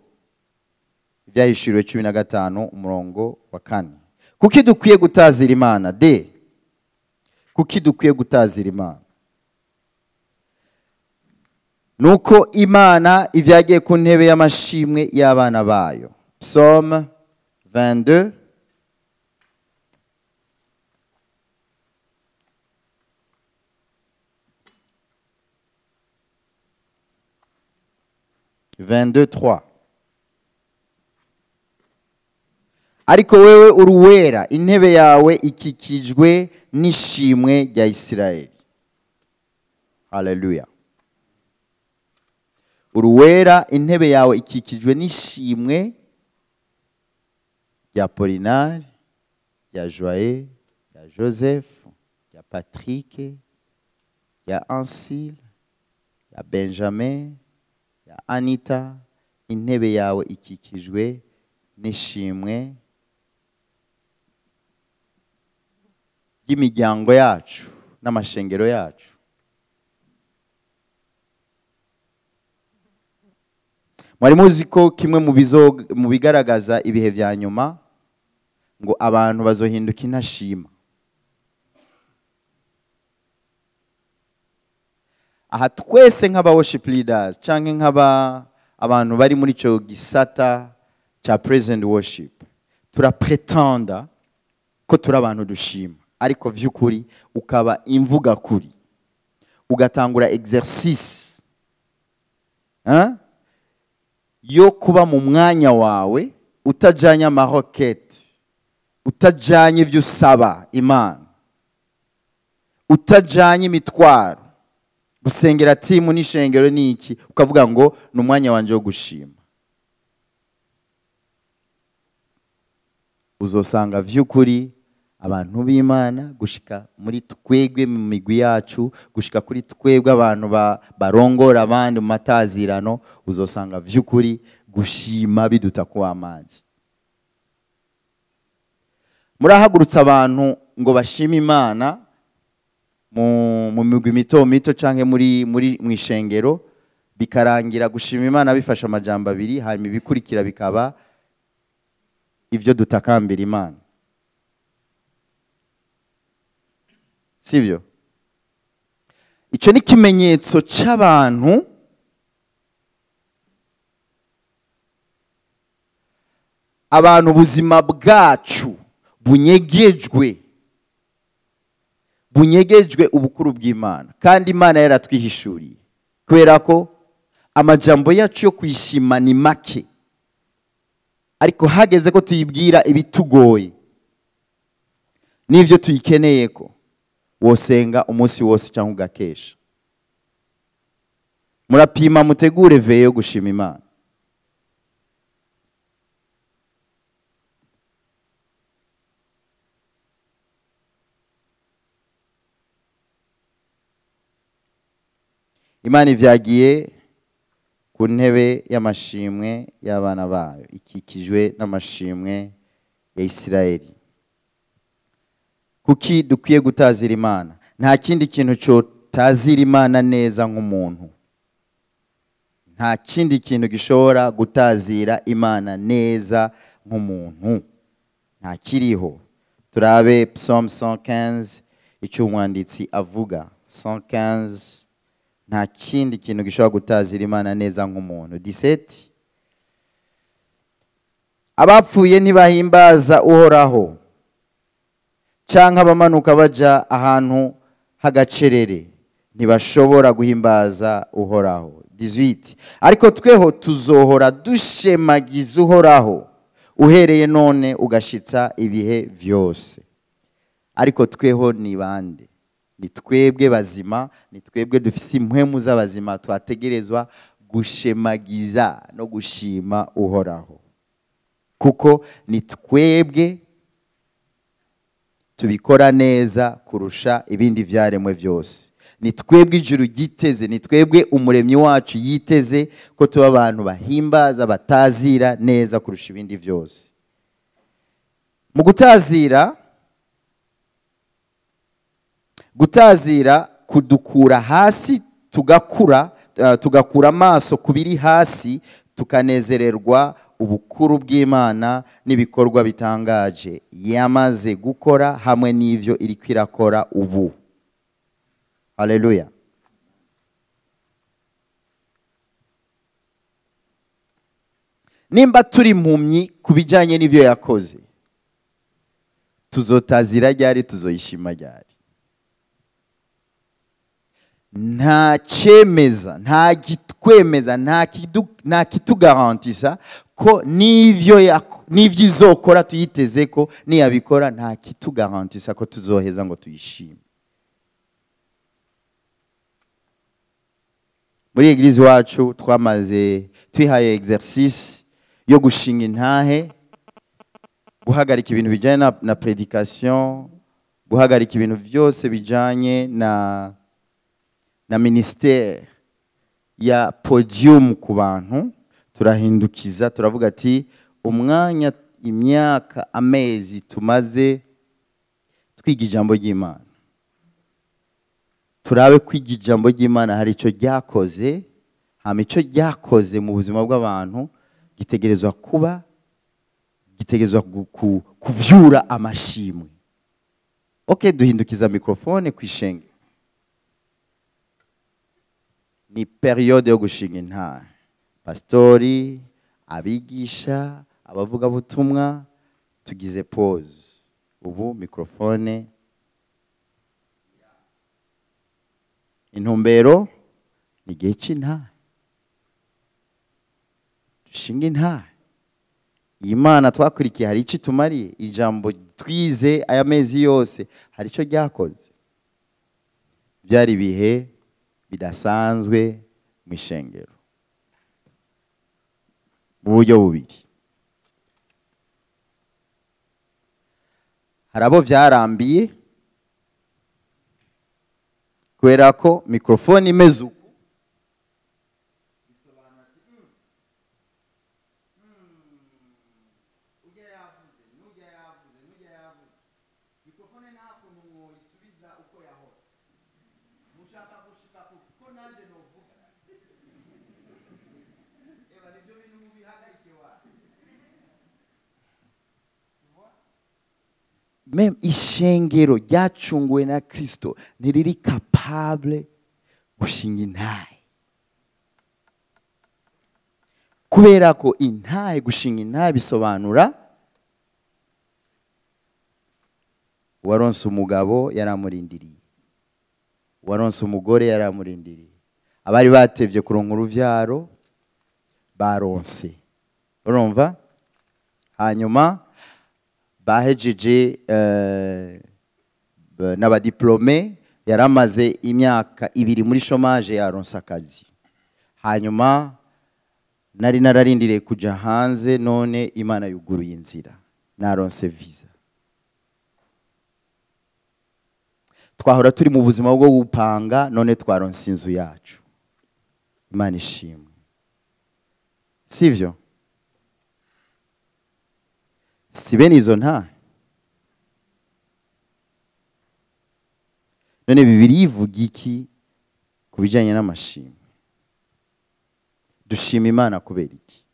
Ivyahishuriwe 15 umurongo wa 4. Kuki dukwiye gutazira Imana? D. Kuki dukwiye gutazira Imana? Nuko Imana ivyagiye ku ntebe y'amashimwe y'abana bayo. Psalm 22 22:3. Ariko wewe uruwera, intebe yawe ikikijwe n'ishimwe rya Isirayeli. Haleluya. Uruwera, intebe yawe ikikijwe n'ishimwe rya Polinari, rya Joye, rya Joseph, rya Patrick, rya Ansile, rya Benjamin, rya Anita. Intebe yawe ikikijwe n'ishimwe ry'imiryango yacu n'amashengero yacu. Mwari muzi ko kimwe mu bigaragaza ibihe vya nyuma ngo abantu bazohinduka intashima. Aha twese nk'aba worship leaders canke nk'aba abantu bari muri ico gisata cha praise and worship, turapretenda ko turi abantu dushima, ariko vy'ukuri ukaba imvuga kuri, ugatangura exercice hein yo kuba mu mwanya wawe utajanya amarokete Utajanye ibyo usaba Imana, utajanye imitwaro, gusengera timu n'ishengero ni iki, ukavuga ngo ni umwanya wanje wo gushima, uzosanga vy'ukuri abantu b'Imana gushika muri twebwe mu migwi yacu, gushika kuri twebwe abantu barongora abandi mu matazirano, uzosanga vy'ukuri gushima biduta kuba amazi. Murahagurutsa abantu ngo bashime Imana mu migwi mito mito canke muri mwishengero, bikarangira gushima Imana bifasha amajambo abiri, hanyuma ibikurikira bikaba ivyo dutakambira Imana. Sivyo? Ico ni kimenyetso c'abantu abantu ubuzima bwacu bunyegejwe ubukuru bw'Imana, kandi Imana yaratwihishuriye, kubera ko amajambo yacu yo kwishima ni make, ariko hageze ko tuyibwira ibitugoye n'ivyo tuyikeneye ko wosenga umunsi wose cyangwa ugakesha. Murapima mutegure veye yo gushima Imana. Imana ivyagiye ku ntebe y'amashimwe y'abana bayo, ikikijwe n'amashimwe ya Isirayeli. Kuki dukwiye gutazira Imana? Nta kindi kintu cyo tazira Imana neza nk'umuntu. Nta kindi kintu gishobora gutazira Imana neza nk'umuntu, nta kiriho. Turabe Psalm 115 icyo umwanditsi avuga. 115, nta kindi kintu gishobora gutazira Imana neza nk'umuntu. 17, abapfuye ntibahimbaza Uhoraho, canke abamanuka baja ahantu hagacerere ntibashobora guhimbaza Uhoraho. 18, ariko tweho tuzohora dushemagiza Uhoraho uhereye none ugashitsa ibihe vyose. Ariko tweho ni bande? Ni twebwe bazima, ni twebwe dufise impwemu z'abazima, twategerezwa gushemagiza no gushima Uhoraho, kuko ni twebwe tubikora neza kurusha ibindi vyaremwe vyose. Ni twebwe ijuru ryiteze, ni twebwe umuremyi wacu yiteze ko tuba abantu bahimbaza batazira neza kurusha ibindi vyose. Mu gutazira, gutazira kudukura hasi tugakura, tugakura amaso kubiri hasi, tukanezererwa ubukuru bw'Imana n'ibikorwa bitangaje yamaze gukora hamwe n'ivyo iriko irakora ubu. Haleluya. Nimba turi impumyi kubijanye n'ivyo yakoze, tuzotazira ryari? Tuzoyishima ryari? Nta cyemeza, nta gitwemeza, nta kitugarantisa ko n'ivyo izokora tuyiteze ko niyabikora, nta kitugarantisa ko tuzoheza ngo tuyishime. Muri eglise wacu twamaze twihaye exercice yo gushinga intahe, guhagarika ibintu bijanye na predication, guhagarika ibintu byose bijanye na ministère ya podium ku bantu. Turahindukiza, turavuga ati umwanya, imyaka, amezi tumaze twiga ijambo ry'Imana, turabe kwiga ijambo ry'Imana hari ico ryakoze, hama ico ryakoze mu buzima bw'abantu gitegerezwa kuba, gitegerezwa kuvyura amashimwe. Okay, duhindukiza microphone kwishenge. Ni periode yo gushinga intara. Pastori, abigisha, abavuga butumwa, tugize pause. Ubu microphone. Intumbero ni gihe c'intara. Dushinga intara. Imana twakurikiye hari ico itumariye, ijambo Twize aya mezi yose hari icyo ryakoze. Byari ibihe bidasanzwe mu ishengero mu buryo bubiri. Hari abo byarambiye kubera ko mikrofone imeze uku, même ishengero ryacunguwe na Kristo ntiriri capable gushinga intahe, kubera ko intahe, gushinga intahe bisobanura uwaronse umugabo yaramurindiriye, uwaronse umugore yaramurindiriye, abari batevye kuronka uruvyaro baronse, urumva? Hanyuma bahejeje n'abadiplome, yaramaze imyaka 2 muri chômage yaronse akazi. Hanyuma nari nararindiriye kuja hanze, none Imana yuguruye inzira, naronse visa. Twahora turi mu buzima bwo gupanga, none twaronse inzu yacu. Imana ishimwe, sivyo? Si bene izo nta. None Bibiliya ivuga iki ku bijyanye n'amashimwe? Dushima Imana kubera iki?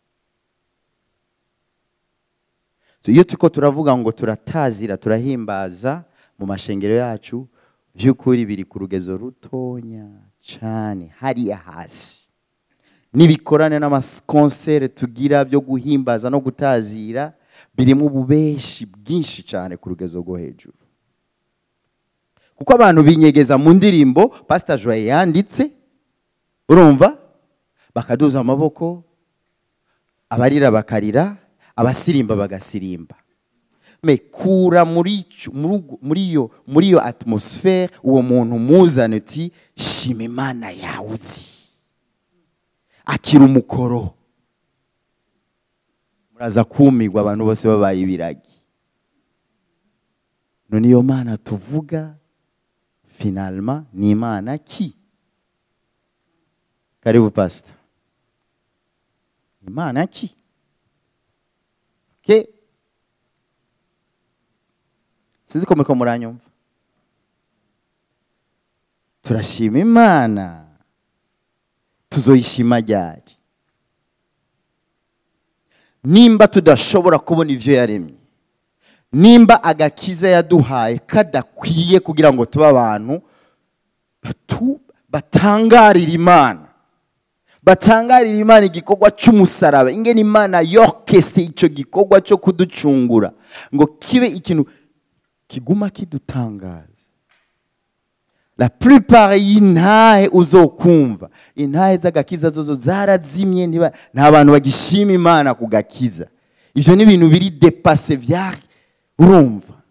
So, iyo turiko turavuga ngo turatazira, turahimbaza mu mashengero yacu, vy'ukuri biri ku rugezo rutonya cane hariya hasi. Nibikorane n'amakonsere tugira byo guhimbaza no gutazira birimo ububeshi bwinshi cyane ku rugezo rwo hejuru, kuko abantu binyegeza mu ndirimbo Pastor Joy yanditse, urumva, bakaduza amaboko, abarira bakarira, abasirimba bagasirimba. Me kura muri iyo atmosphere uwo muntu muzane uti shima Imana yawe uzi, akira umukoro. Muraza kumirwa abantu bose babaye ibiragi. None iyo Mana tuvuga finalement ni Imana ki? Karibu pastor. Imana ki? Okay. Sinzi ko muriko muranyumva. Turashima Imana, tuzoyishima ryari? Nimba tudashobora kubona ivyo yaremye, nimba agakiza yaduhaye kadakwiye kugira ngo tuba abantu batangarira Imana, batangarira Imana igikorwa cy'umusaraba, ingene Imana yorkese ico gikorwa cyo kuducungura ngo kibe ikintu kiguma kidutangaza. La plupart y'intahe uzokumva, intahe z'agakiza zozo zarazimye, nta bantu bagishima Imana kugakiza. Ivyo ni ibintu biri dépassé vya, urumva.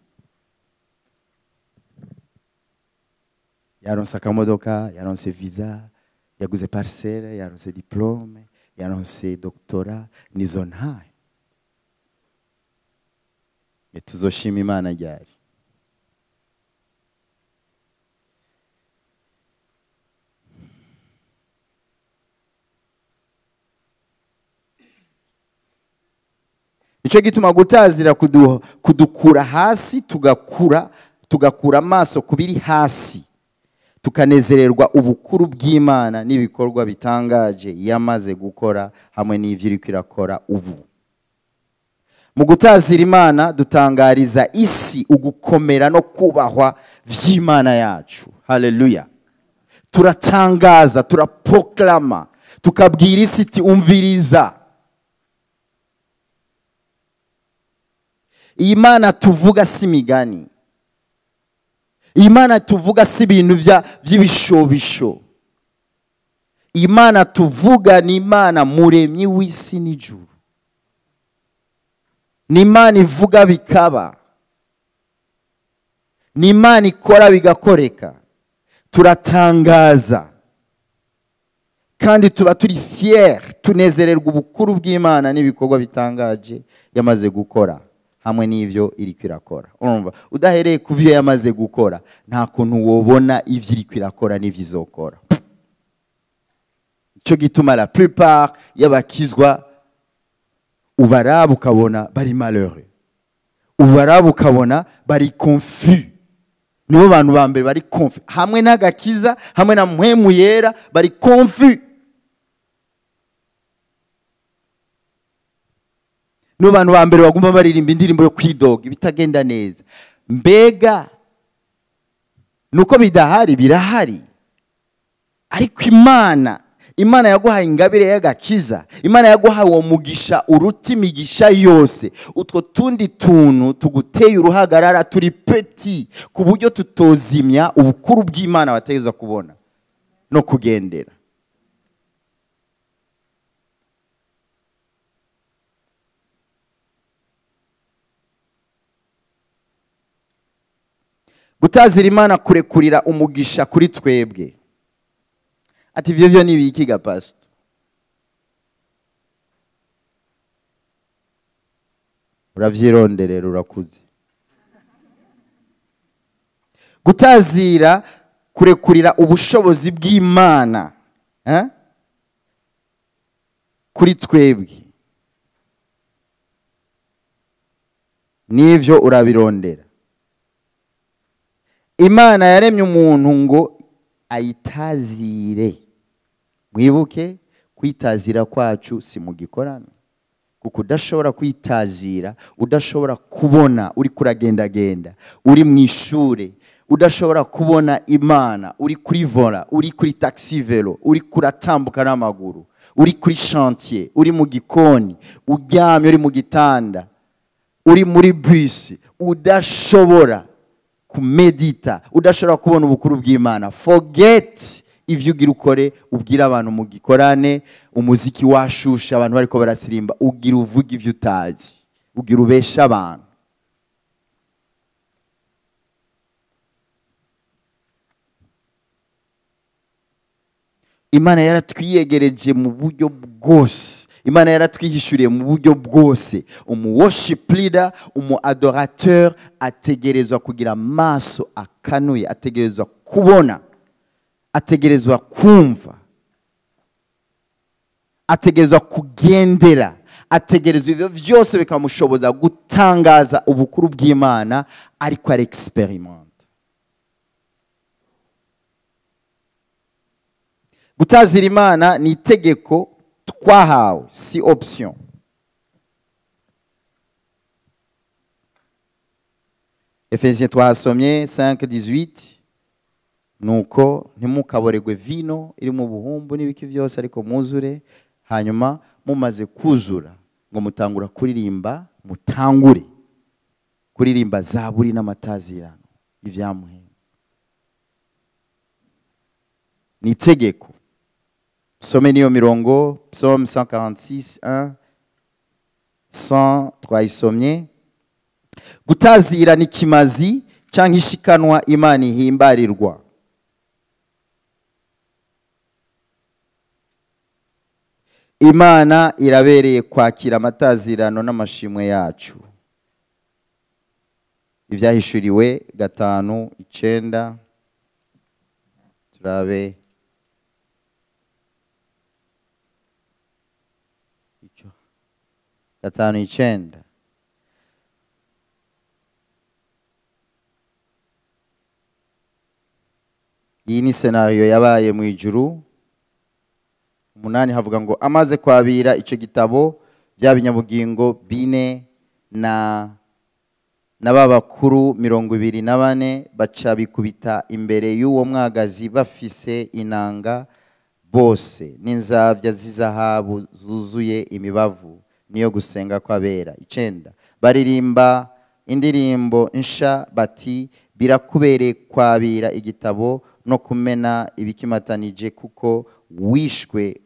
Yaronse akamodoka, yaronse visa, yaguze parcelle, yaronse diplôme, yaronse doctorat, nizo ntahe. Tuzoshima Imana ryari? Ico gituma gutazira kudukura hasi, tugakura amaso kubiri hasi, tukanezererwa ubukuru bw'Imana n'ibikorwa bitangaje yamaze gukora hamwe n'ivyo iriko irakora ubu. Mu gutazira Imana dutangariza isi ugukomera no kubahwa vy'Imana yacu. Haleluya. Turatangaza, turaproklama, tukabwira isi iti umviriza. Iyi Mana tuvuga si imigani, iyi Mana tuvuga si ibintu by'ibishobisho. Iyi Mana tuvuga ni Imana muremyi w'isi n'ijuru, ni Imana ivuga bikaba. Ni Imana ikora bigakoreka. Turatangaza kandi tuba turi fier, tunezererwa ubukuru bw'Imana n'ibikorwa bitangaje yamaze gukora hamwe n'ivyo iriko irakora. Urumva, udahereye ku vyo yamaze gukora nta kuntu wobona ivyo iriko irakora n'ivyo izokora. Ico gituma la plupart y'abakizwa ubaraba ukabona bari malheureux, ubaraba ukabona bari confus. Nibo bantu ba mbere bari confus hamwe n'agakiza, hamwe na Mpwemu Yera, bari confus. Nibo bantu ba mbere baguma baririmba indirimbo yo kwidoga ibitagenda neza. Mbega nuko bidahari, birahari, ariko Imana yaguhaye ingabire y'agakiza, Imana yaguhaye uwo mugisha uruta imigisha yose. Utwo tundi tuntu tuguteye uruhagarara turi petit ku buryo tutozimya ubukuru bw'Imana bategeza kubona no kugendera. Gutazira Imana kurekurira umugisha kuri twebwe. Ati ivyo vyo nibiki ga pastor? Uravyironderera urakuze. Gutazira kurekurira ubushobozi bw'Imana, kuri twebwe. Nivyo urabirondera. Imana yaremye umuntu ngo ayitazire. Mwibuke kwitazira kwacu si mu gikorano, kuko udashobora kwitazira, udashobora kubona uri kuragendagenda, uri mu ishure, udashobora kubona Imana uri kuri vola, uri kuri taxi velo, uri kuratambuka n'amaguru, uri kuri chantier, uri mu gikoni, uryamye uri mu gitanda, uri muri bus, udashobora kumedita, udashobora kubona ubukuru bw'Imana. Forget ivyo ugira ukore, ubwira abantu mu gikorane, umuziki washusha abantu bariko barasirimba, ugira uvuga ivyo utazi, ugira ubesha abantu. Imana yaratwiyegereje mu buryo bwose, Imana yaratwihishuriye mu buryo bwose. Umu worship leader, umu adorateur ategerezwa kugira amaso akanuye, ategerezwa kubona, ategerezwa kumva, ategerezwa kugendera, ategerezwa ivyo vyose bikamushoboza gutangaza ubukuru bw'Imana ariko ari experiment. Gutazira Imana ni itegeko twahawe, si option. Efesiens twasomye 5:18, nuko ntimukaboregwe vino iri mu buhumbu n'ibiki byose, ariko muzure, hanyuma mumaze kuzura ngo mutangura kuririmba, mutangure kuririmba zaburi n'amatazirano ivyamuhe. Ni itegeko. Some niyo mirongo, Psaume 146 1 100 twayisomye. Gutazira ni kimazi canke ishikanwa Imana ihimbarirwa. Imana irabereye kwakira amatazirano n'amashimwe yacu. Ivyahishuriwe 5:9, turabe ico 5:9. Iyi ni scenario yabaye mu ijuru. 8 havuga ngo amaze kwabira ico gitabo bya binyabugingo bine na babakuru 24 baca bikubita imbere y'uwo mwagazi bafise inanga bose n'inzabya z'izahabu zuzuye imibavu niyo gusenga kwabera. 9 baririmba indirimbo nsha bati birakubereye kwabira igitabo no kumena ibikimatanije, kuko wishwe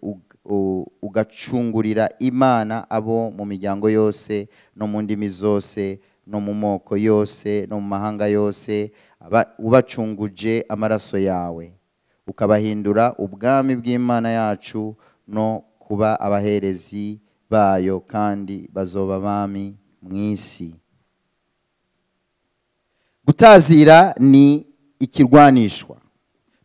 ugacungurira Imana abo mu miryango yose no mu ndimi zose no mu moko yose no mu mahanga yose, ubacunguje amaraso yawe, ukabahindura ubwami bw'Imana yacu no kuba abaherezi bayo, kandi bazoba abami mw'isi. Gutazira ni ikirwanishwa.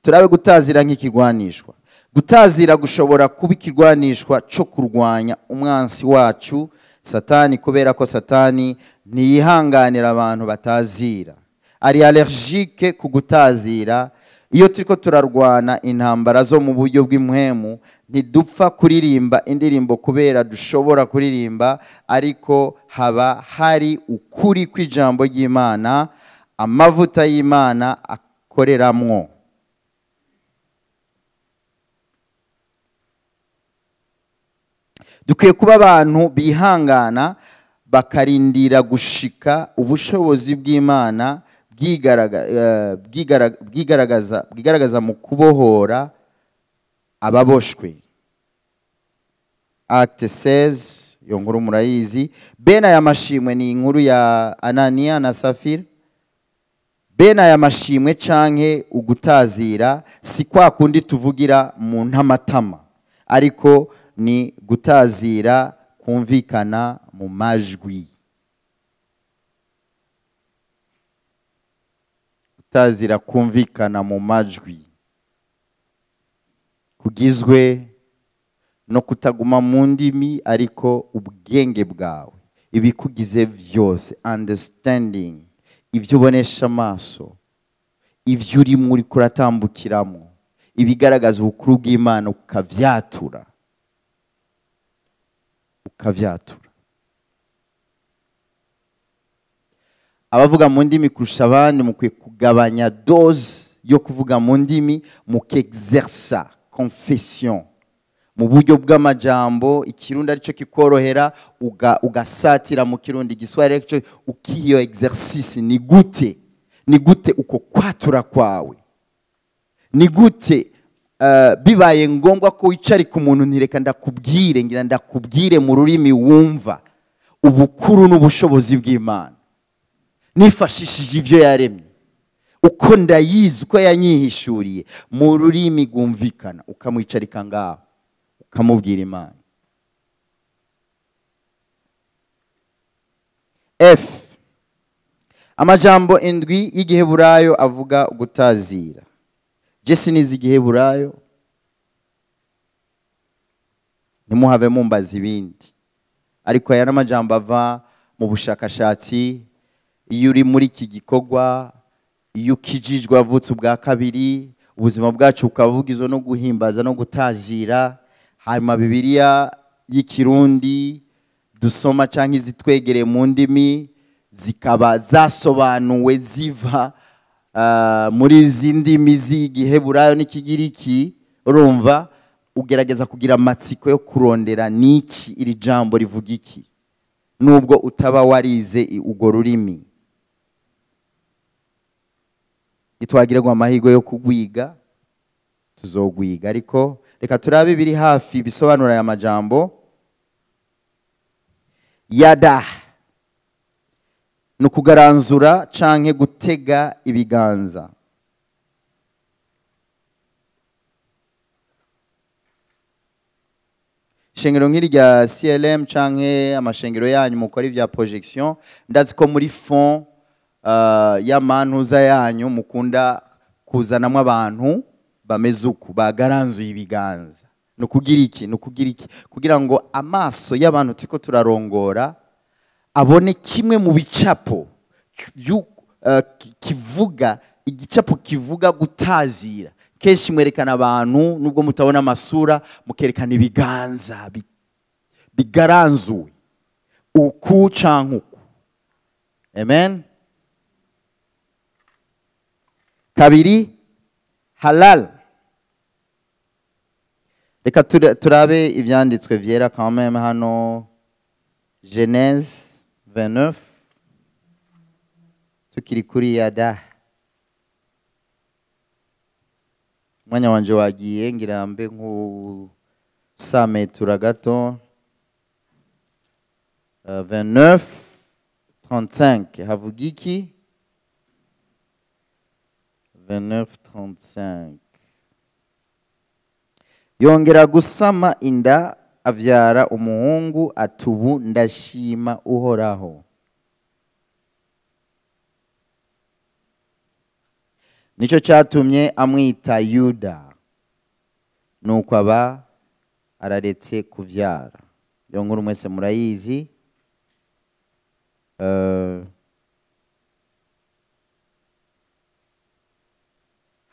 Turabe gutazira nk'ikirwanishwa. Gutazira gushobora kuba ikirwanishwa cyo kurwanya umwansi wacu Satani, kubera ko Satani ntiyihanganira abantu batazira, ari allergique ku gutazira. Iyo turiko turarwana intambara zo mu buryo bw'impwemu, ntidupfa kuririmba indirimbo kubera dushobora kuririmba, ariko haba hari ukuri kw'ijambo ry'Imana, amavuta y'Imana akoreramwo. Dukwiye kuba abantu bihangana, bakarindira gushika ubushobozi bw'Imana bwigaragaza mu kubohora ababoshwe. Acte 16, iyo nkuru murayizi. Bene aya mashimwe ni inkuru ya Anania na Safira. Bene aya mashimwe canke ugutazira si kwa kundi tuvugira mu ntamatama, ariko ni gutazira kumvikana mu majwi. Gutazira kumvikana mu majwi kugizwe no kutaguma mu ndimi, ariko ubwenge bwawe, ibikugize vyose, understanding, ibyo ubonesha amaso, ibyo urimo uri kuratambukiramo, ibigaragaza ubukuru bw'Imana, ukavyatura, ukavyatura. Abavuga mu ndimi kurusha abandi mukwiye kugabanya dose yo kuvuga mu ndimi, mukexersa confession mu buryo bw'amajambo. Ikirundi arico kikorohera, ugasatira mu Kirundi, Igiswahili arico ukiyo exercice. Ni gute, ni gute uko kwatura kwawe, ni gute bibaye ngombwa ko wicarika umuntu, ntireka ndakubwire, ngira ndakubwire mu rurimi wumva ubukuru n'ubushobozi bw'Imana, nifashishije ivyo yaremye, uko ndayizi, uko yanyihishuriye mu rurimi rwumvikana, ukamwicarika ngaho ukamubwira Imana. F, amajambo indwi y'igiheburayo avuga gutazira. Jesi nizi igiheburayo, ntimuhave mumbaza ibindi, ariko aya n'amajambo ava mu bushakashatsi. Iyo uri muri iki gikorwa, iyo ukijijwe wavutse ubwa kabiri, ubuzima bwacu bukaba bugizwe no guhimbaza no gutazira. Hanyuma Bibiliya y'Ikirundi dusoma canke izitwegereye mu ndimi zikaba zasobanuwe ziva muri izi ndimi z'igiheburayo n'ikigiriki, urumva ugerageza kugira amatsiko yo kurondera niki iri jambo rivuga iki, nubwo utaba warize urwo rurimi. Nitwagirwa amahirwe yo kugwiga tuzogwiga, ariko reka turabe biri hafi bisobanura aya majambo. Yada ni ukugaranzura canke gutega ibiganza. Ishengero nk'iri rya CLM canke amashengero yanyu mukora ibya projection, ndazi ko muri fond y'amantuza yanyu mukunda kuzanamwo abantu bameze uku, bagaranzuye ibiganza. Ni ukugira iki? Ni ukugira iki? Kugira ngo amaso y'abantu turiko turarongora abone kimwe mu bicapo kivuga, igicapo kivuga gutazira. Kenshi mwerekana abantu nubwo mutabona amasura, mukerekana ibiganza bigaranzuwe uku canke uku. Amen. Kabiri, halal. Reka turabe ivyanditswe vyera quand même hano. Genèse 29, tukiri kuri yada. Umwanya wanje wagiye, ngira mbe nkusametura gato. 29 35 havuga iki? 29:35. Yongera gusama inda avyara umuhungu, atubu ndashima Uhoraho. Nico cyatumye amwita Yuda, nuko aba araretse kuvyara. Iyo nkuru mwese murayizi.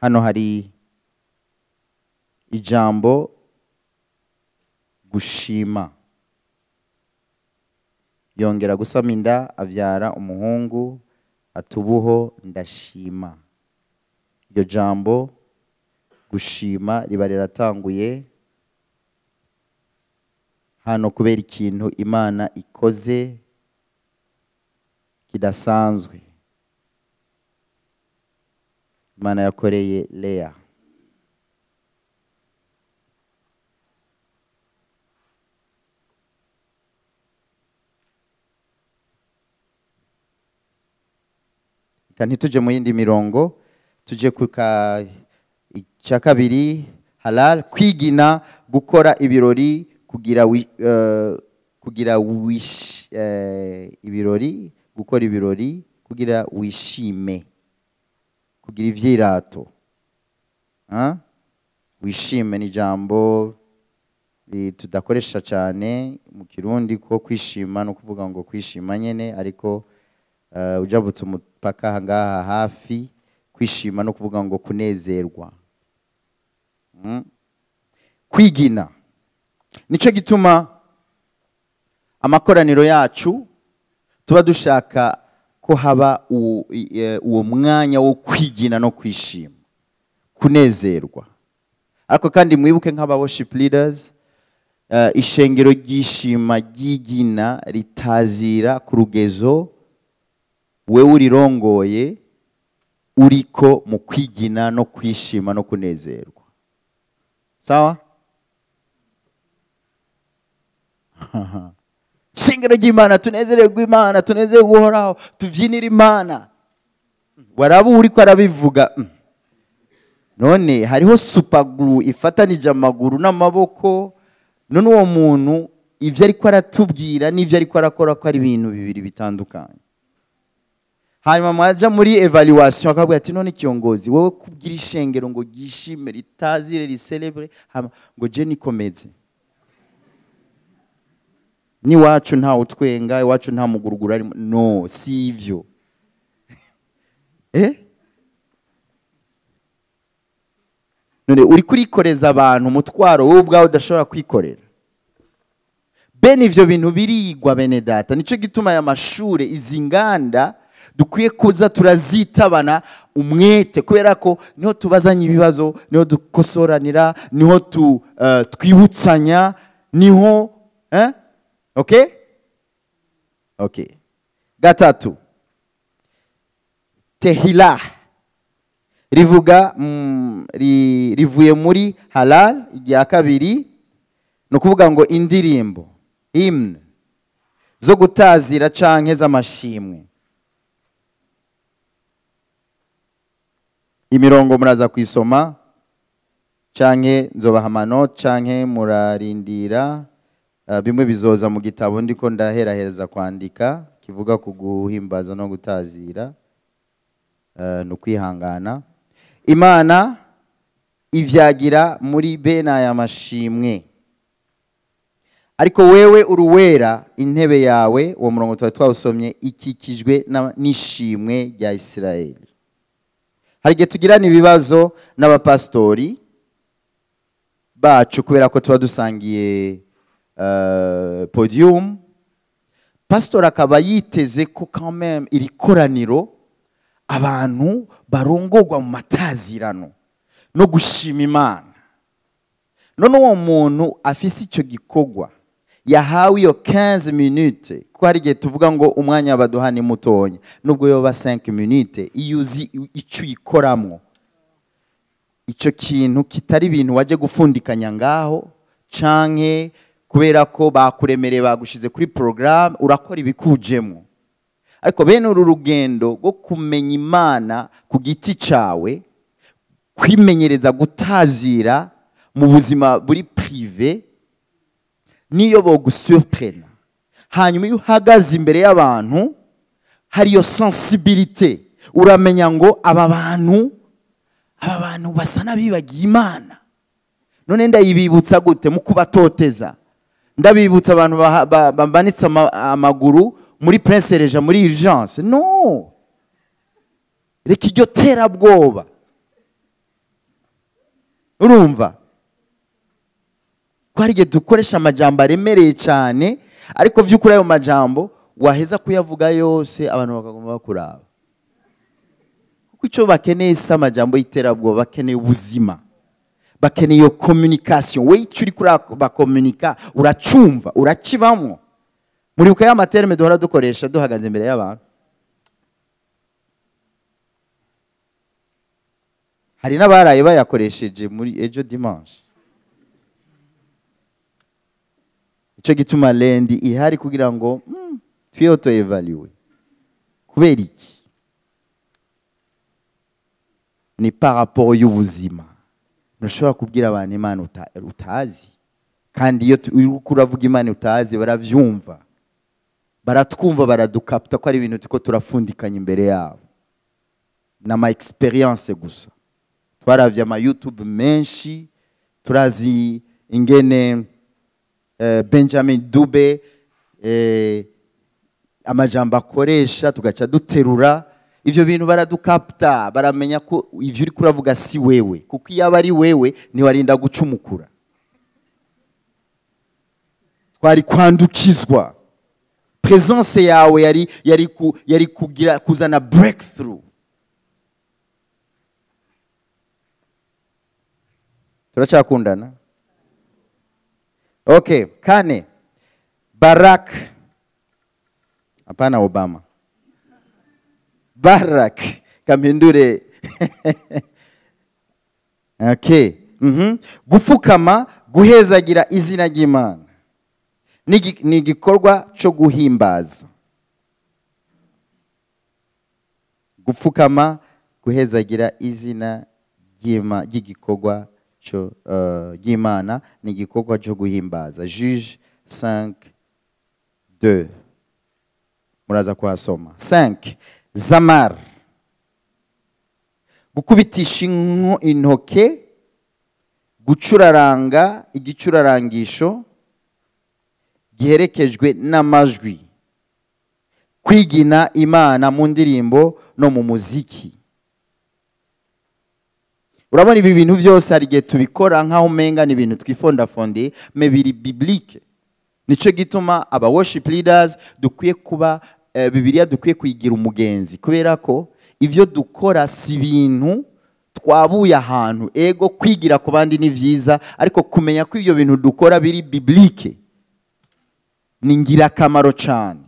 Hano hari ijambo gushima. Yongera gusama inda avyara umuhungu, atubuho ndashima. Iryo jambo gushima riba riratanguye hano kubera ikintu Imana ikoze kidasanzwe. Imana yakoreye Lea. Kandi tuje mu yindi mirongo, tuje kuka icya kabiri, halal, kwigina, gukora ibirori, kugira kugira wish, ibirori, gukora ibirori kugira wishime, kugira ivyirato. Wishime ni jambo tudakoresha cyane mu Kirundi, ko kwishima no kuvuga ngo kwishima nyene, ariko ujabutse umupaka ngaha hafi, kwishima no kuvuga ngo kunezerwa. Kwigina nico gituma amakoraniro yacu tuba dushaka ko haba uwo mwanya wo kwigina no kwishima, kunezerwa. Ariko kandi mwibuke nk'aba worship leaders, ishengero ryishima ryigina ritazira ku rugezo wewe urirongoye uriko mu kwigina no kwishima no kunezerwa. Sawa? Shingiro ry'Imana, tunezererwe Imana, tunezerwe Uhoraho, tuvyinire Imana. Warabu uriko arabivuga. None hariho super glue ifatanije amaguru n'amaboko. None uwo muntu ivyo ariko aratubwira n'ivyo ariko arakora ko ari ibintu bibiri bitandukanye. Hanyuma mwaja muri evaluation akabwira ati none kiongozi wewe kubwira ishengero ngo gishime ritazire riselebre, ngo je nikomeze. Ni wacu nta utwenga, iwacu nta mugurugura arimo. No, si ivyo. None uri kurikoreza abantu umutwaro wowe ubwawe udashobora kwikorera. Bene ivyo bintu birigwa bene data. Nico gituma aya mashure, izi nganda dukwiye kuza turazitabana umwete, kubera ko niho tubazanye ibibazo, niho dukosoranira, niho twibutsanya, niho Okay? Okay. Gatatu. Tehila. Rivuga rivuye muri halal irya kabiri, no kuvuga ngo indirimbo, hymn zo gutazira canke z'amashimwe. Imirongo muraza kwisoma canke nzobaha amanota canke murarindira. Bimwe bizoza mu gitabo ndiko ndaherahereza kwandika kivuga ku guhimbaza no gutazira, no kwihangana. Imana ivyagira muri bene aya mashimwe. Ariko wewe uruwera, intebe yawe, uwo murongo twari twawusomye, ikikijwe n'ishimwe rya Isirayeli. Hari igihe tugirana ibibazo n'abapastori bacu kubera ko tuba dusangiye podium. Pastor akaba yiteze ko quand même iri koraniro abantu barongorwa mu matazirano no gushima Imana. None uwo muntu afise icyo gikogwa yahawe iyo 15 minutes, ko hari igihe tuvuga ngo umwanya baduha ni mutonya, nubwo yoba 5 minutes, iyo uzi icyo uyikoramo, icyo kintu kitari ibintu waje gufundikanya ngaho canke kubera ko bakuremereye bagushize kuri programme, urakora ibikujemo. Ariko bene uru rugendo rwo kumenya Imana ku giti cawe, kwimenyereza gutazira mu buzima buri privé, niyo bogusurprena. Hanyuma iyo uhagaze imbere y'abantu hari iyo sensibilité, uramenya ngo aba bantu basa n'abibagiye Imana. None ndayibibutsa gute? Mu kubatoteza. Ndabibutsa abantu bambanitse amaguru muri Prince Reja muri urgence. No, reka iryo terabwoba. Urumva ko hari igihe dukoresha amajambo aremereye cyane, ariko vy'ukuri ayo majambo waheza kuyavuga yose abantu bakagomba bakuraba. Kuko icyo bakeneye si amajambo y'iterabwoba, bakeneye ubuzima, bakeneye iyo communication. We icyo uri bakomunika uracumva, urakibamwo. Muribuka ya materme duhora dukoresha duhagaze imbere y'abantu. Hari n'abaraye bayakoresheje muri ejo dimanche. Icyo gituma lendi ihari kugira ngo twiyoto evaluer. Kubera iki? Ni par rapport y'ubuzima. Ntushobora kubwira abantu Imana utazi. Kandi iyo uriko uravuga Imana utazi baravyumva. Baratwumva, baradukapta ko ari ibintu tuko turafundikanya imbere yabo. Na ma experience gusa. Twaravye ama YouTube menshi, turazi ingene Benjamin Dube amajambo akoresha, tugaca duterura ivyo bintu, baradukapta, baramenya ko ivyo uri kuravuga si wewe, kuko iyo aba ari wewe ntiwarinda gucumukura. Twari kwandukizwa. Presence yawe yari kugira kuzana breakthrough. Turacyakundana? Okay, kane. Barack, hapana Obama. Barack kamindure. Okay. Gupfukama guhezagira izina ry'Imana ni igikorwa cyo guhimbaza. Gupfukama guhezagira izina ry'igikorwa cyo ry'Imana ni igikorwa cyo guhimbaza. Juge 5:2. Muraza kuhasoma. 5. Zamar, gukubitisha intoke, gucuraranga igicurarangisho giherekejwe n'amajwi, kwigina Imana mu ndirimbo no mu muziki. Urabona ibi bintu byose hari igihe tubikora nkaho umenga ni ibintu twifondafonde, mais biri biblique. Nico gituma aba worship leaders dukwiye kuba Bibiliya dukwiye kuyigira umugenzi, kubera ko ivyo dukora si ibintu twabuye ahantu. Ego kwigira ku bandi ni vyiza, ariko kumenya ko ivyo bintu dukora biri biblique ni ngirakamaro cyane.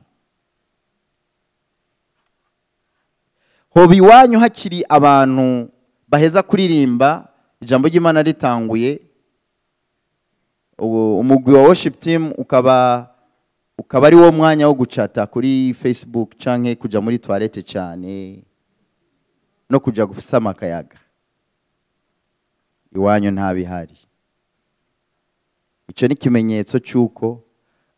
Hoba iwanyu hakiri abantu baheza kuririmba ijambo ry'Imana ritanguye, umugwi wa worship team ukaba ari wo mwanya wo gucata kuri Facebook canke kuja muri toilette cyane no kuja gusama akayaga. Iwanyu ntabihari. Ico ni kimenyetso cyuko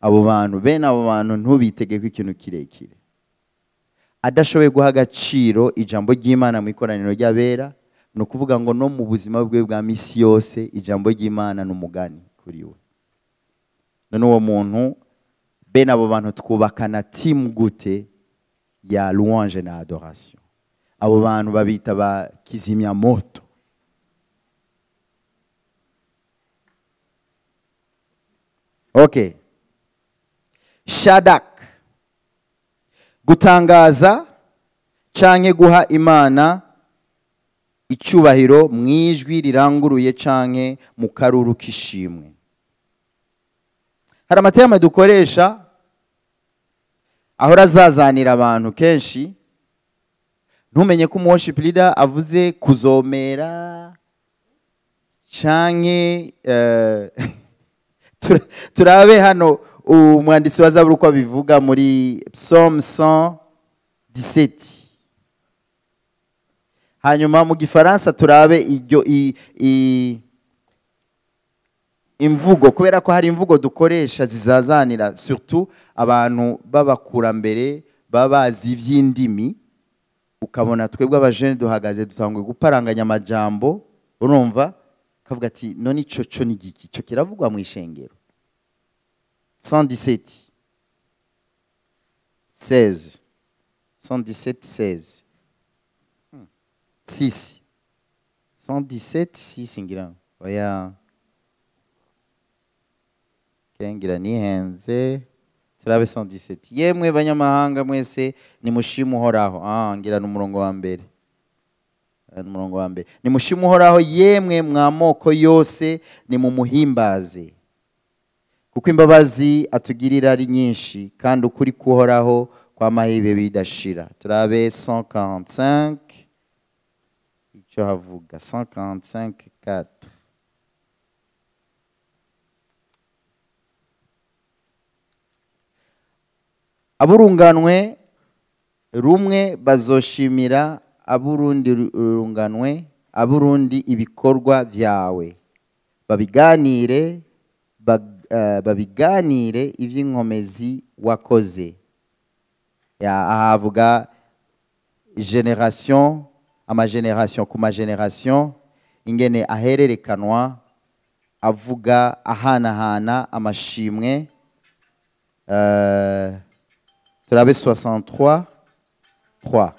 abo bantu, bene abo bantu ntubitege ko ikintu kirekire. Adashoboye guha agaciro ijambo ry'Imana mu ikoraniro ry'abera, no kuvuga ngo no mu buzima bwe bwa misi yose ijambo ry'Imana n'umugani kuri we. None uwo muntu, bene abo bantu twubakana team gute ya louange na adoration? Abo bantu babita ba kizimya moto. Okay. Shadak, gutangaza canke guha Imana icyubahiro mwijwi riranguruye canke mu karuru kishimwe. Hari amatema dukoresha ahora azazanira abantu kenshi. Ntumenye ko worship leader avuze kuzomera canke turabe hano umwanditsi wa Zaburi uko abivuga muri Psalm 17. Hanyuma mu gifaransa turabe iryo imvugo, kubera ko hari imvugo dukoresha zizazanira surtout abantu b'abakurambere baba bazi iby'indimi. Ukabona twebwe abajene duhagaze dutanguye guparanganya amajambo, urumva kavuga ati none ico co ni giki, ico kiravugwa mu ishengero. 117 16 117 16 6 117 6 ngira oya ngira nihenze, turabe 117. Yemwe banyamahanga mwese nimushime Uhoraho. Ngira n'umurongo wa mbere, n'umurongo wa mbere. Nimushime Uhoraho yemwe mwamoko yose, nimumuhimbaze, kuko imbabazi atugirira ari nyinshi, kandi ukuri kuhoraho kwamahibe bidashira. Turabe 145 icyo havuga 145 4. Aburunganwe rumwe bazoshimira aburundi runganwe aburundi ibikorwa byawe, babiganire babiganire ivy'inkomezi wakoze. Ya ahavuga generation ama generation kuma generation, ingene ahererekanwa avuga ahanahana amashimwe. Turabe 63 3.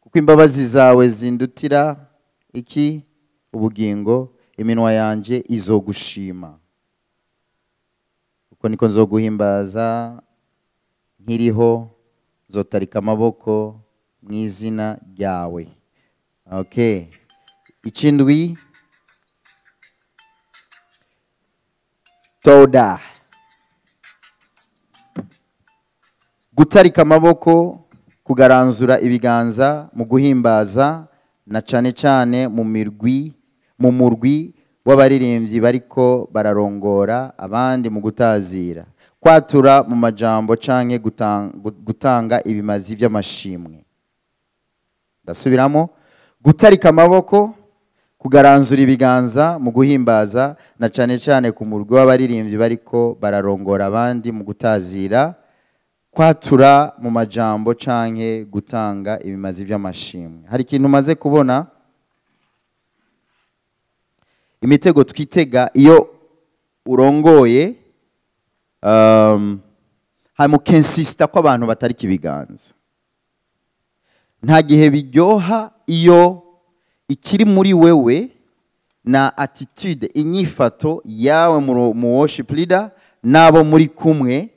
Kuko imbabazi zawe zindutira iki ubugingo, iminwa yanje izogushima. Uko niko nzoguhimbaza nkiriho, nzotarika amaboko mu izina ryawe. Okay. Ikindwi, toda. Gutarika amaboko, kugaranzura ibiganza mu guhimbaza, na cane cane mu mirwi, mu murwi w'abaririmbyi bariko bararongora abandi mu gutazira, kwatura mu majambo canke gutanga ibimazi by'amashimwe. Ndasubiramo, gutarika amaboko, kugaranzura ibiganza mu guhimbaza, na cane cane ku murwi w'abaririmbyi bariko bararongora abandi mu gutazira, kwatura mu majambo canke gutanga ibimazi by'amashimwe. Hari ikintu maze kubona, imitego twitega iyo urongoye, hari kensista ko abantu batarika ibiganza. Nta gihe biryoha iyo ikiri muri wewe na attitude, inyifato yawe mu worship leader nabo muri kumwe,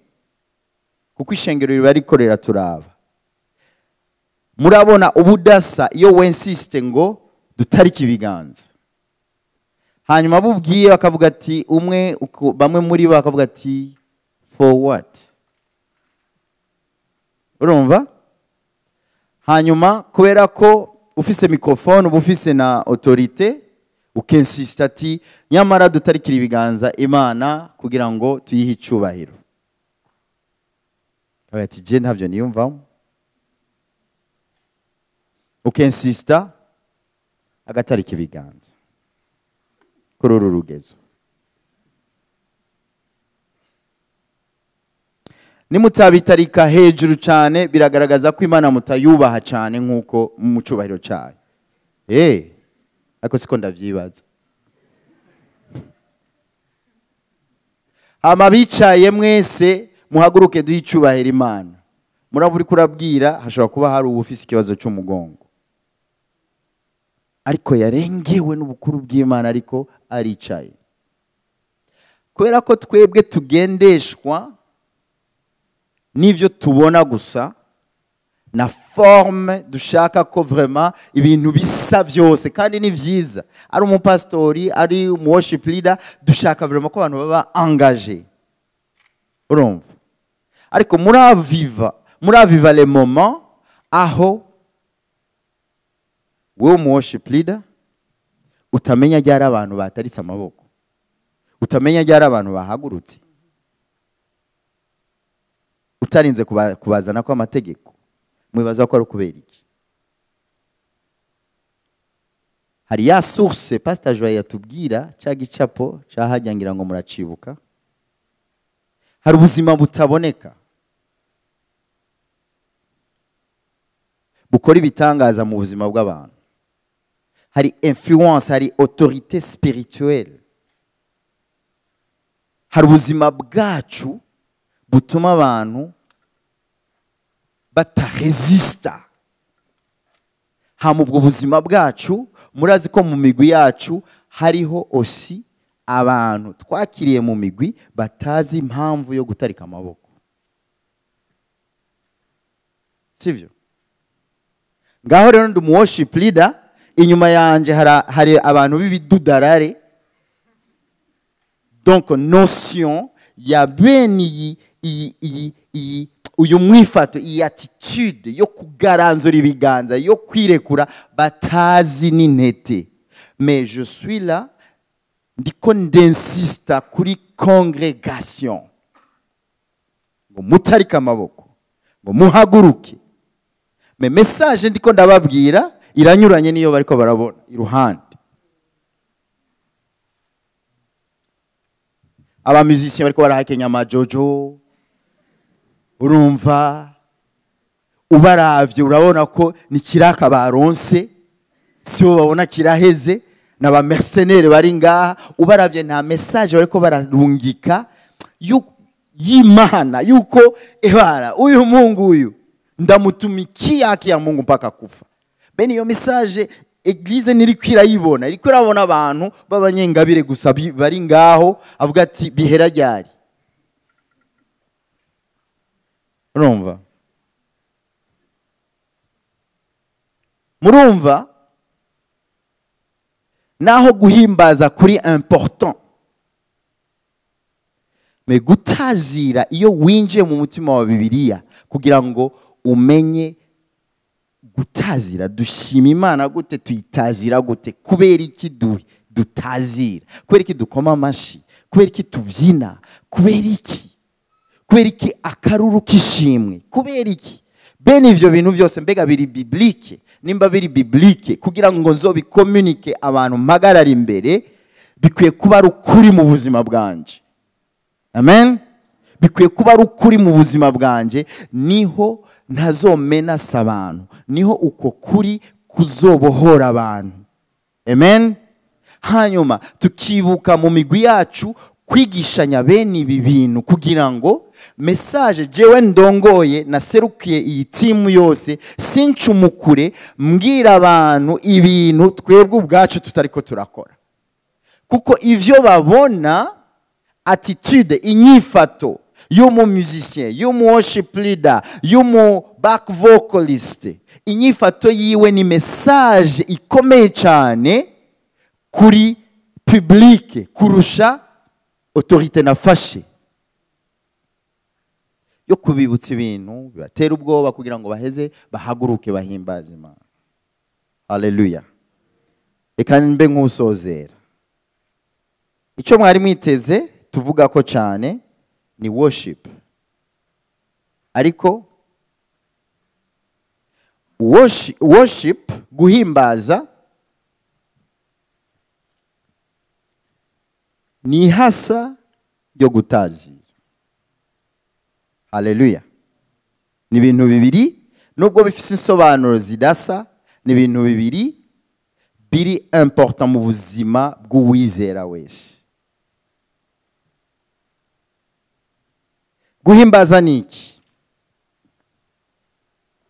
kuko ishengero riba rikorera turaba. Murabona ubudasa iyo wensiste ngo dutarike ibiganza, hanyuma bubwiye bakavuga ati umwe, bamwe muri bo bakavuga ati for what? Urumva? Hanyuma kubera ko ufise microphone, uba ufise na autorité, ukensista ati nyamara dutarikira ibiganza Imana kugira ngo tuyihe icubahiro. Ati je ntavyo niyumvamo. Ukensista agatarika ibiganza kuri uru rugezo. Nimutabitarika hejuru cyane biragaragaza ko Imana mutayubaha cyane nkuko mu cubahiro cyayo. Ariko siko ndavyibaza. Hama bicaye mwese muhaguruke duhe icubahiro Imana. Muraburi kurabwira hashobora kuba hari uwufise ikibazo cy'umugongo, ariko yarengewe n'ubukuru bw'Imana, ariko aricaye. Kubera ko twebwe tugendeshwa n'ivyo tubona gusa na forme dushaka ko vraiment ibintu bisa byose, kandi ni vyiza, ari umupastori, ari umu worship leader, dushaka vraiment ko abantu baba engagé. Urumva? Ariko muraviva les moments aho wewe umu worship leader Utamenya ryari abantu bataritse amaboko, utamenya ryari abantu bahagurutse, utarinze kubazana ko amategeko. Mwibaza ko ari ukubera iki? Hari ya source Pastor Joy yatubwira, cya gicapo cyahajya, ngira ngo muracibuka. Hari ubuzima butaboneka bukora ibitangaza mu buzima bw'abantu. Hari influence, hari autorité spirituelle, hari ubuzima bwacu butuma abantu bataresista. Hama ubwo buzima bwacu, murazi ko mu migwi yacu hariho osi abantu twakiriye mu migwi batazi impamvu yo gutarika amaboko, sivyo? Ngaho rero ndi umu worship leader, inyuma yanje hari abantu b'ibidudarare. Donc notion ya bene iyi uyu mwifato, iyi attitude yo kugaranzura ibiganza, yo kwirekura, batazi n'intete. Mais je suis là, ndiko ndinsista kuri congregation ngo mutarike amaboko, ngo muhaguruke. Mais message ndiko ndababwira iranyuranye niyo bariko barabona iruhande. Aba musiciens bariko barahakenya amajojo, urumva ubaravye urabona ko ni kiraka baronse, sibo babona kiraheze, n'aba mercenaires bari ngaha. Ubaravye nta message bariko bararungika y'Imana yuko ebara uyu Mungu uyu ndamutumikia haki ya Mungu mpaka kufa. Bene iyo message eglise ntiriko irayibona, iriko irabona abantu b'abanyengabire gusa bari ngaho, avuga ati bihera ryari. Urumva? Murumva naho guhimbaza kuri important, me gutazira iyo winjiye mu mutima wa Bibiliya kugira ngo umenye gutazira, dushima Imana gute, tuyitazira gute, kubera iki dutazira, kubera iki dukoma amashi, kubera iki tubyina, kubera iki, kubera iki akaruru kishimwe, kubera iki bene ivyo bintu byose mbega biri biblique. Nimba biri biblique, kugira ngo nzobicommunique abantu mpagarara imbere, bikwiye kuba ari ukuri mu buzima bwanje. Amen. Bikwiye kuba ari ukuri mu buzima bwanje, niho ntazomenasa abantu, niho uko kuri kuzobohora abantu. Amen. Hanyuma tukibuka mu migwi yacu kwigishanya bene ibi bintu, kugira ngo message jewe ndongoye naserukiye iyi timu yose sincumukure mbwira abantu ibintu twebwe ubwacu tutariko turakora. Kuko ivyo babona, attitude, inyifato y'umu musicien, y'umu worship leader, y'umu back vocalist, inyifato yiwe ni message ikomeye cyane kuri public kurusha autorité nafashe yo kubibutsa ibintu bibatera ubwoba kugira ngo baheze bahaguruke bahimbaze Imana. Haleluya. Reka mbe nkusozera. Icyo mwari mwiteze tuvuga ko cyane ni worship, ariko worship guhimbaza ni hasa yo gutazira. Haleluya. Ni ibintu bibiri nubwo bifise insobanuro zidasa, ni ibintu bibiri biri important mu buzima bw'uwizera wese. Guhimbaza ni iki?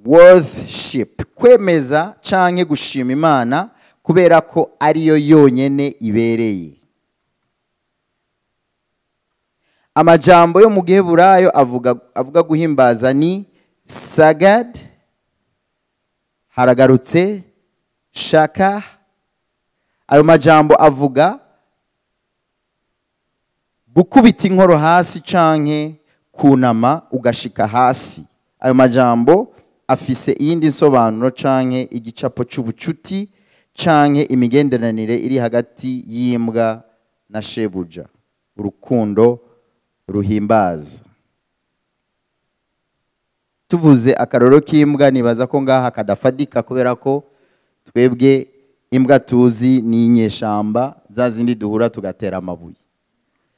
Worship, kwemeza canke gushima Imana kubera ko ariyo yonyene ibereye. Amajambo yo mu Giheburayo avuga guhimbaza ni sagad, haragarutse, shaka. Ayo majambo avuga gukubita inkoro hasi canke kunama ugashika hasi. Ayo majambo afise iyindi nsobanuro canke igicapo c'ubucuti Canke imigenderanire iri hagati y'imbwa na shebuja, urukundo ruhimbaza. Tuvuze akaroro k'imbwa, nibaza ko ngaha kadafadika, kubera ko twebwe imbwa tuzi ni inyeshamba, za zindi duhura tugatera amabuye.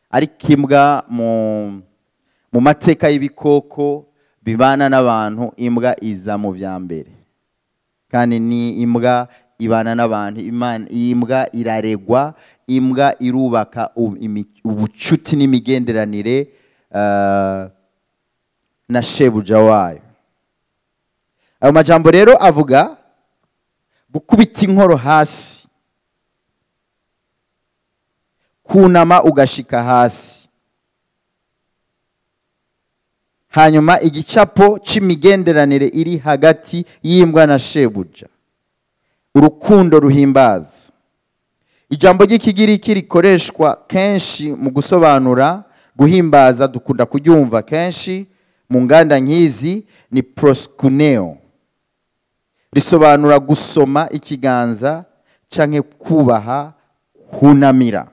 Ariko imbwa mu mateka y'ibikoko bibana n'abantu, imbwa iza mu bya mbere. Kandi ni imbwa ibana n'abantu, imbwa iraregwa, imbwa irubaka ubucuti n'imigenderanire na shebuja wayo. Ayo majambo rero avuga gukubita inkoro hasi, kunama ugashika hasi. Hanyuma igicapo c'imigenderanire iri hagati y'imbwa na shebuja, urukundo ruhimbaza. Ijambo ry'ikigiriki rikoreshwa kenshi mu gusobanura guhimbaza, dukunda kuryumva kenshi mu nganda nk'izi, ni proskuneo. Risobanura gusoma ikiganza canke kubaha, kunamira.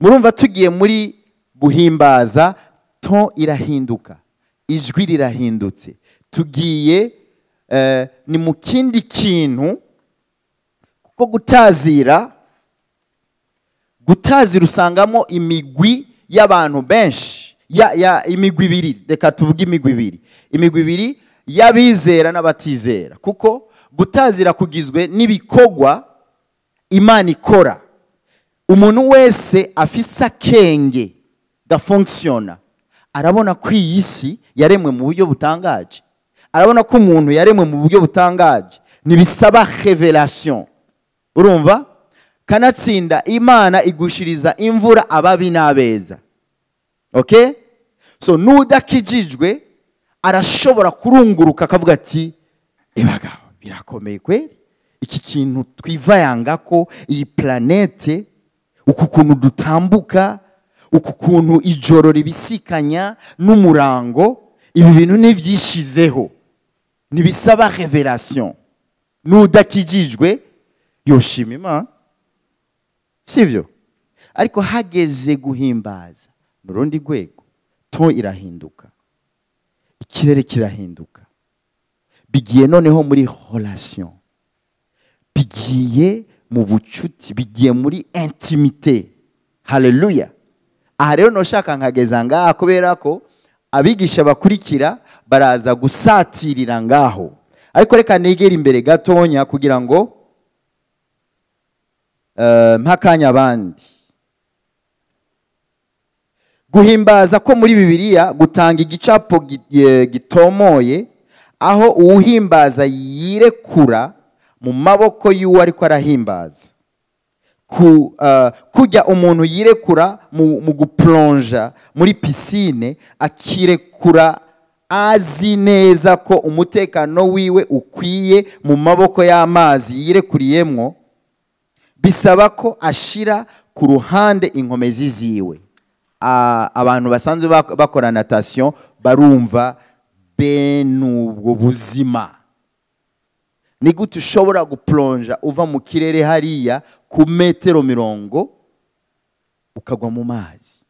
Murumva tugiye muri guhimbaza, ton irahinduka, ijwi rirahindutse. Tugiye ni mu kindi kintu, kuko gutazira usangamo imigwi y'abantu benshi, ya imigwi ibiri, reka tuvuge imigwi ibiri, imigwi ibiri y'abizera n'abatizera, kuko gutazira kugizwe n'ibikorwa Imana ikora. Umuntu wese afise akenge gafonctiona arabona ko iyi si yaremwe mu buryo butangaje, arabona ko umuntu yaremwe mu buryo butangaje, ntibisaba revelation. Urumva kanatsinda Imana igushiriza imvura ababi n'abeza. Okay? So nudakijijwe arashobora kurunguruka akavuga ati ebagabo birakomeye kweli, iki kintu twivayanga ko iyi planete, uku kuntu dutambuka, uku kuntu ijoro ribisikanya n'umurango, ibi bintu ntibyishizeho, ntibisaba revelation. Nudakijijwe yoshima Imana, sivyo? Ariko hageze guhimbaza n'urundi rwego, ton irahinduka, ikirere kirahinduka, bigiye noneho muri relation, bigiye mu bucuti, bigiye muri intimité. Haleluya. Aha rero noshaka nkageza ngaha, kubera ko abigisha bakurikira baraza gusatirira ngaho. Ariko reka negere imbere gatonya kugira ngo mpakanya abandi. Guhimbaza ko muri Bibiliya gutanga igicapo gitomoye, aho uwuhimbaza yirekura mu maboko y'uwo ariko arahimbaza. Kujya umuntu yirekura mu guplonja muri piscine, akirekura azi neza ko umutekano wiwe ukwiye mu maboko y'amazi yirekuriyemwo, bisaba ko ashira ku ruhande inkomezi ziwe. Abantu basanzwe bakora natation barumva bene ubwo buzima. Ni gute ushobora guplonja uva mu kirere hariya ku metero 40 ukagwa mu mazi?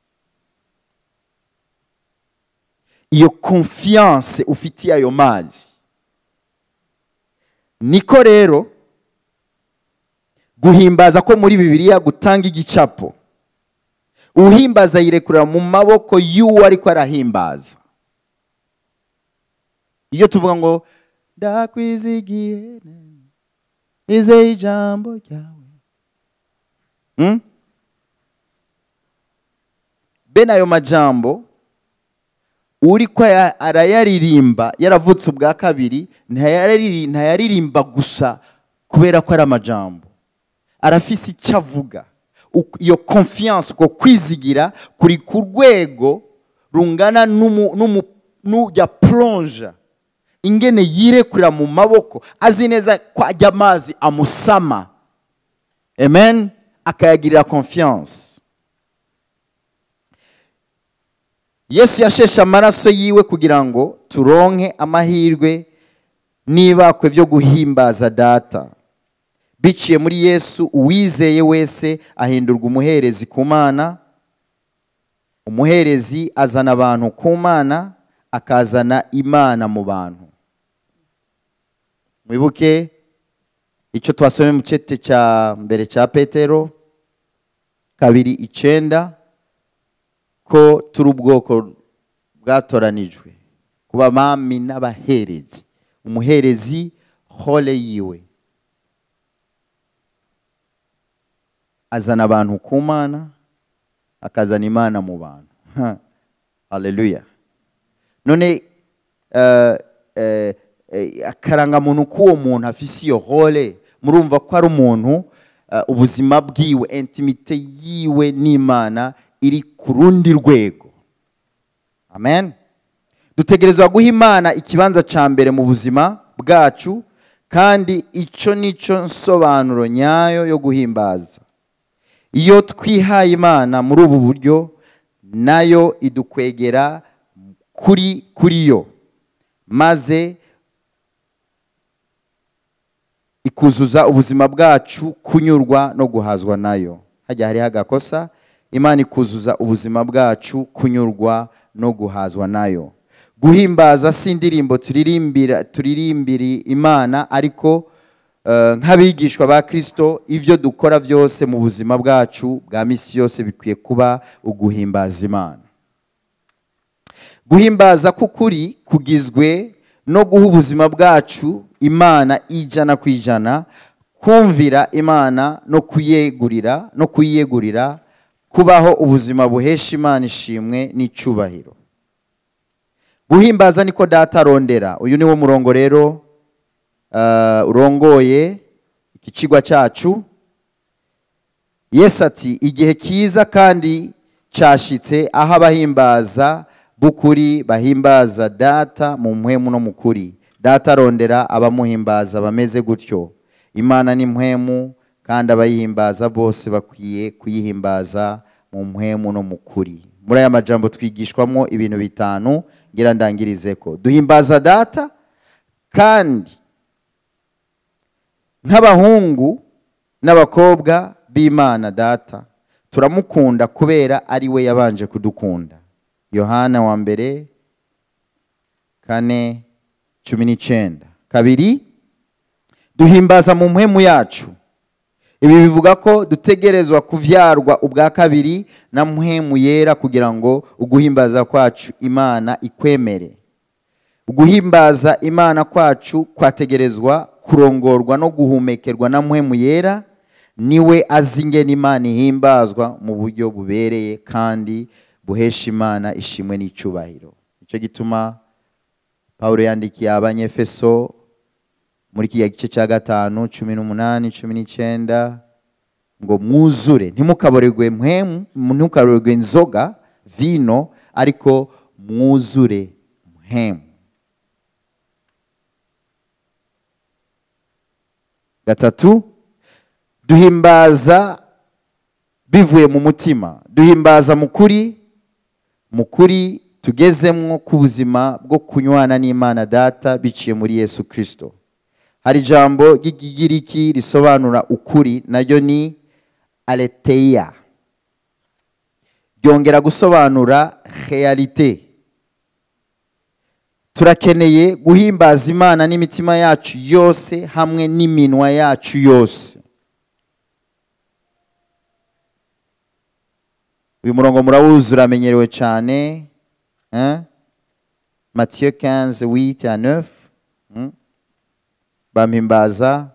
Iyo confiance ufitiye ayo mazi. Niko rero guhimbaza ko muri Bibiliya gutanga igicapo, uhimbaza yirekura mu maboko y'uwo ariko arahimbaza. Iyo tuvuga ngo ndakwizigiye nizeye ijambo ryawe, Bene ayo majambo uri ko arayaririmba yaravutse ubwa kabiri, ntayaririmba gusa kubera ko ari amajambo, arafise icyo avuga. Iyo confiance, uko kwizigira kuri ku rwego rungana n'ujya plonja, ingene yirekurira mu maboko, azi neza ko ajya amazi amusama. Amen, akayagirira confiance. Yesu yasheshe amaraso yiwe kugira ngo turonke amahirwe N'ibakwe byo guhimbaza Data. Biciye muri Yesu, uwizeye wese ahindurwa umuherezi ku Mana. Umuherezi azana abantu ku Mana, akazana Imana mu bantu. Mwibuke icyo twasomye mu cete cya mbere cya Petero 2:9, ko turi ubwoko bwatoranijwe kuba abami n'abaherezi. Umuherezi hole yiwe azana abantu ku Mana, akazana Imana mu bantu. Haleluya. None akarangamuntu k'uwo muntu afise iyo hole, murumva ko ari umuntu ubuzima bwiwe, intimite yiwe n'Imana iri ku rundi rwego. Amen. Dutegerezwa guha Imana ikibanza ca mbere mu buzima bwacu, kandi ico nico nsobanuro nyayo yo guhimbaza. Iyo twihaye Imana muri ubu buryo, nayo idukwegera kuri yo, maze ikuzuza ubuzima bwacu kunyurwa no guhazwa nayo. Hajya hari hagakosa, Imana ikuzuza ubuzima bwacu kunyurwa no guhazwa nayo. Guhimbaza si indirimbo turirimbira Imana, ariko nk'abigishwa ba Kristo, ivyo dukora byose mu buzima bwacu bwa misi yose bikwiye kuba uguhimbaza Imana. Guhimbaza k'ukuri kugizwe no guha ubuzima bwacu Imana 100%, kumvira Imana no kuyegurira, kubaho ubuzima buhesha Imana ishimwe n'icubahiro. Guhimbaza niko Data arondera. Uyu niwo murongo rero urongoye ikicigwa cyacu. Yesu ati igihe kiza kandi cashitse aho abahimbaza bukuri bahimbaza Data mu mpwemu no mukuri. Data arondera abamuhimbaza bameze gutyo. Imana ni mpwemu, kandi abayihimbaza bose bakwiye kuyihimbaza mu mpwemu no mukuri. Muri aya majambo twigishwamo ibintu bitanu, ngira ndangirizeko. Duhimbaza Data kandi nk'abahungu n'abakobwa b'Imana Data turamukunda kubera ari we yabanje kudukunda. Yohana 1:4-19. 2, duhimbaza mu mpwemu yacu. Ibi bivuga ko dutegerezwa kuvyarwa ubwa kabiri na mpwemu yera kugira ngo uguhimbaza kwacu Imana ikwemere. Uguhimbaza Imana kwacu kwategerezwa kurongorwa no guhumekerwa na mpwemu yera. Niwe azi ingene Imana ihimbazwa mu buryo bubereye kandi buhesha Imana ishimwe n'icubahiro. Nico gituma Paulo yandikiye Abanyefeso muri kiya gice cya 5 18 19 ngo mwuzure, ntimukaborerwe mpwemu, ntimukaborerwe inzoga vino, ariko mwuzure mpwemu. 3, duhimbaza bivuye mu mutima. Duhimbaza mukuri, mukuri tugezemwo ku buzima bwo kunywana n'Imana Data biciye muri Yesu Kristo. Hari ijambo ry'Ikigiriki risobanura ukuri, naryo ni aletheia. Ryongera gusobanura realite. Turakeneye guhimbaza Imana n'imitima yacu yose hamwe n'iminwa yacu yose. Uyu murongo murawuzi, uramenyerewe cyane. Matthieu 15, 8 à 9. Bampimbaza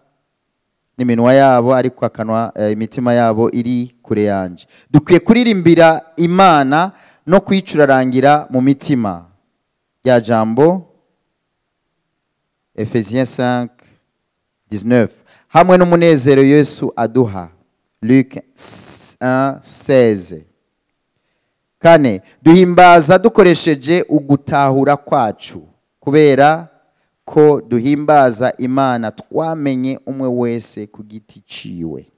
n'iminwa yabo, ariko akanwa imitima yabo iri kure yanje. Dukwiye kuririmbira Imana no kwicurarangira mu mitima. Ya jambo Ephésiens 5, 19. Hamwe n'umunezero Yesu aduha. Luc 1, 16. 4, duhimbaza dukoresheje ugutahura kwacu, kubera ko duhimbaza Imana twamenye umwe wese ku giti ciwe.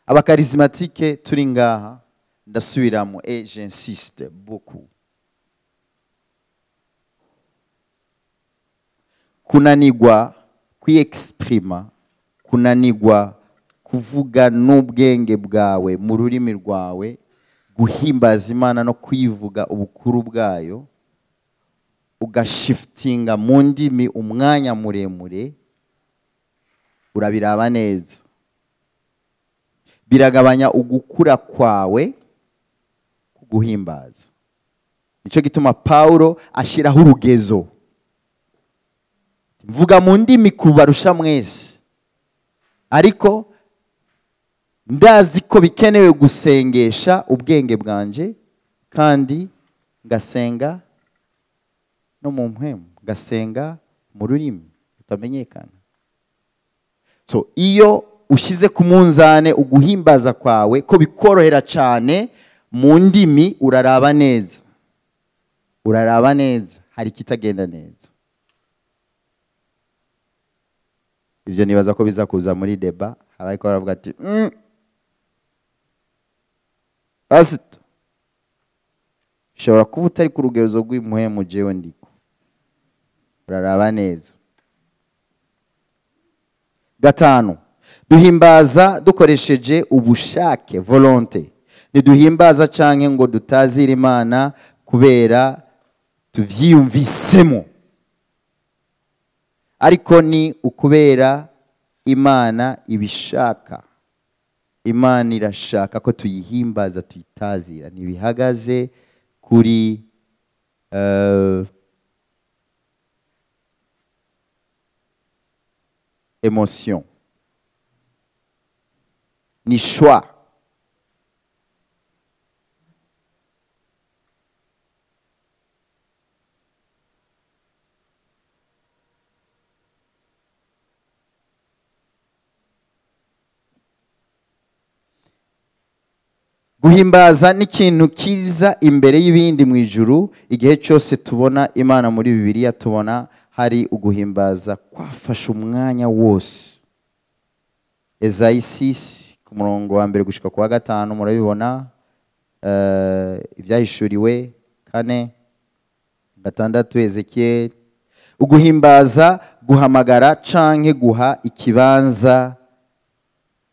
Abakarismatike turi ngaha, ndasubiramo et j'insiste beaucoup. Kunanigwa kwiexprima, kunanigwa kuvuga n'ubwenge bwawe mu rurimi rwawe, guhimbaza Imana no kwivuga ubukuru bwayo, ugashiftinga mu ndimi umwanya muremure, urabiraba neza, biragabanya ugukura kwawe kuguhimbaza. Nicyo gituma Paulo ashiraho urugezo, mvuga mu ndimi kubarusha mwese, ariko ndazi ko bikenewe gusengesha ubwenge bwanje, kandi ngasenga no mu mpwemu, ngasenga mu rurimi rutamenyekana. So iyo ushize ku munzane uguhimbaza kwawe ko bikorohera cyane mu ndimi, uraraba neza, uraraba neza hari kitagenda neza. Ivyo nibaza ko biza kuza muri deba, abariko baravuga ati Pastor, ushobora kuba utari ku rugezo rw'impuhemu jewe ndiko. Uraraba neza. 5, duhimbaza dukoresheje ubushake, volonté. Ntiduhimbaza canke ngo dutazira Imana kubera tuvyiyumvisemo, ariko ni ukubera Imana ibishaka. Imana irashaka ko tuyihimbaza, tuyitazira. Ntibihagaze kuri emotion, ni choix. Guhimbaza ni ikintu kiza imbere y'ibindi mu ijuru. Igihe cyose tubona Imana muri Bibiliya, tubona hari uguhimbaza kwafashe umwanya wose. Esayi 6 ku murongo wa 1 gushika ku wa 5 murabibona, ibyahishuriwe 4, 6, Ezekiel. Uguhimbaza guhamagara canke guha ikibanza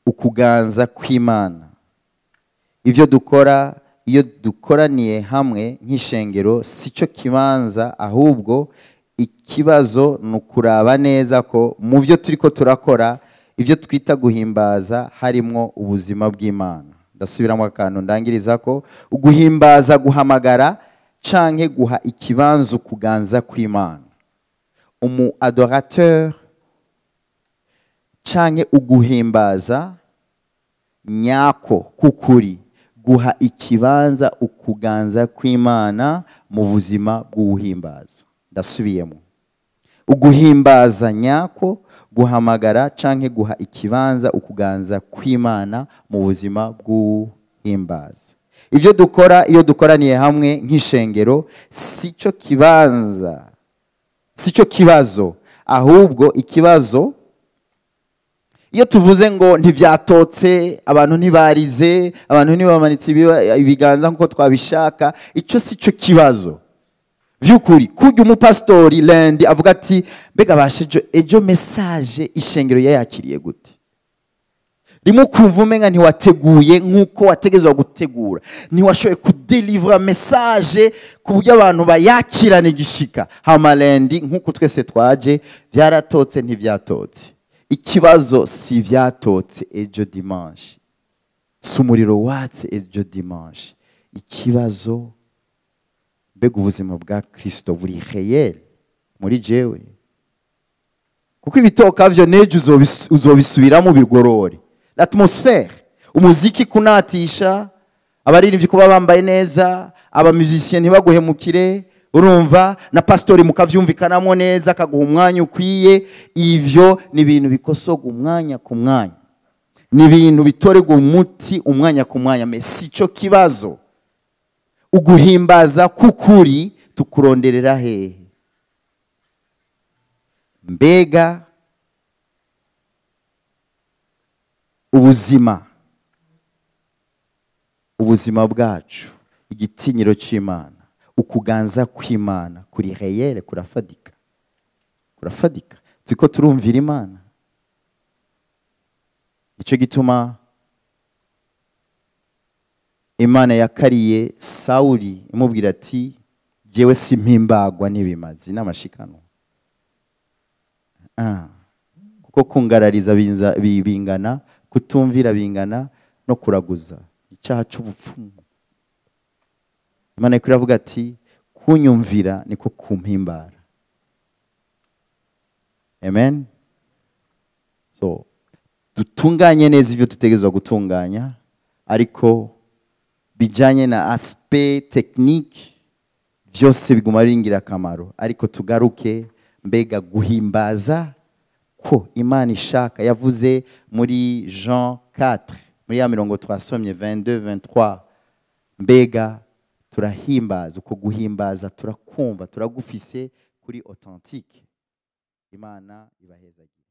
ukuganza kw'Imana. Ivyo dukora iyo dukoraniye hamwe nk'ishengero sico kibanza, ahubwo ikibazo nukuraba neza ko mu byo turiko turakora ivyo twita guhimbaza harimwo ubuzima bw'Imana. Ndasubiramo akantu ndangiriza ko uguhimbaza guhamagara canke guha ikibanza ukuganza kw'Imana. Umu adorateur canke uguhimbaza nyako kukuri guha ikibanza ukuganza kw'Imana mu buzima bw'uhimbaza. Ndasubiyemo, uguhimbaza nyako guhamagara canke guha ikibanza ukuganza kw'Imana mu buzima bw'uhimbaza. Ivyo dukora iyo dukoraniye hamwe nk'ishengero sico kibanza, sico kibazo, ahubwo ikibazo iyo tuvuze ngo ntivyatotse, abantu ntibarize, abantu ntibamanitse ibiganza nkuko twabishaka, ico sico kibazo. Vyukuri kujya umupastori lundi avuga ati mbega bashejo ejo message ishengero yayakiriye gute, rimwe kumva umenga ntiwateguye nkuko wategezwa gutegura, ntiwashoboye kudelivra message ku buryo abantu bayakirana igishika. Hama lundi nkuko twese twaje vyaratotse ntivyatotse. Ikibazo si vyatotse ejo dimanche, si umuriro watse ejo dimanche. Ikibazo mbega ubuzima bwa Kristo buri réel muri jewe, kuko ibitoka vyo nejo uzobisubiramo bigorore. L'atmosphère, umuziki kunatisha, abaririmbyi kuba bambaye neza, abamusicien ntibaguhemukire, urumva na pastori mukavyumvikanamo neza akaguha umwanya ukwiye. Ivyo ni ibintu bikosoga umwanya ku mwanya, ni ibintu bitorerwa umuti umwanya ku mwanya. Mais sico kibazo. Uguhimbaza kukuri tukuronderera hehe? Mbega ubuzima bwacu, igitinyiro c'Imana, ukuganza kw'Imana kuri réel, kurafadika. Kurafadika, turiko turumvira Imana. Nicyo gituma Imana yakariye Sawuli imubwira ati jewe simpimbagwa n'ibimazi n'amashikano. Kuko kungarariza bingana, kutumvira bingana no kuraguza, icyaha cy'ubupfumu. Imana iko iravuga ati kunyumvira niko kumpimbara. Amen. So dutunganye neza ibyo dutegerezwa gutunganya, ariko bijanye na aspect technique byose biguma ari ingirakamaro. Ariko tugaruke mbega guhimbaza ko Imana ishaka. Yavuze muri Jean 4 muri ya mirongo twasomye 22 23, mbega turahimbaza, uko guhimbaza turakumva, turagufise kuri authentique. Imana ibahezagire.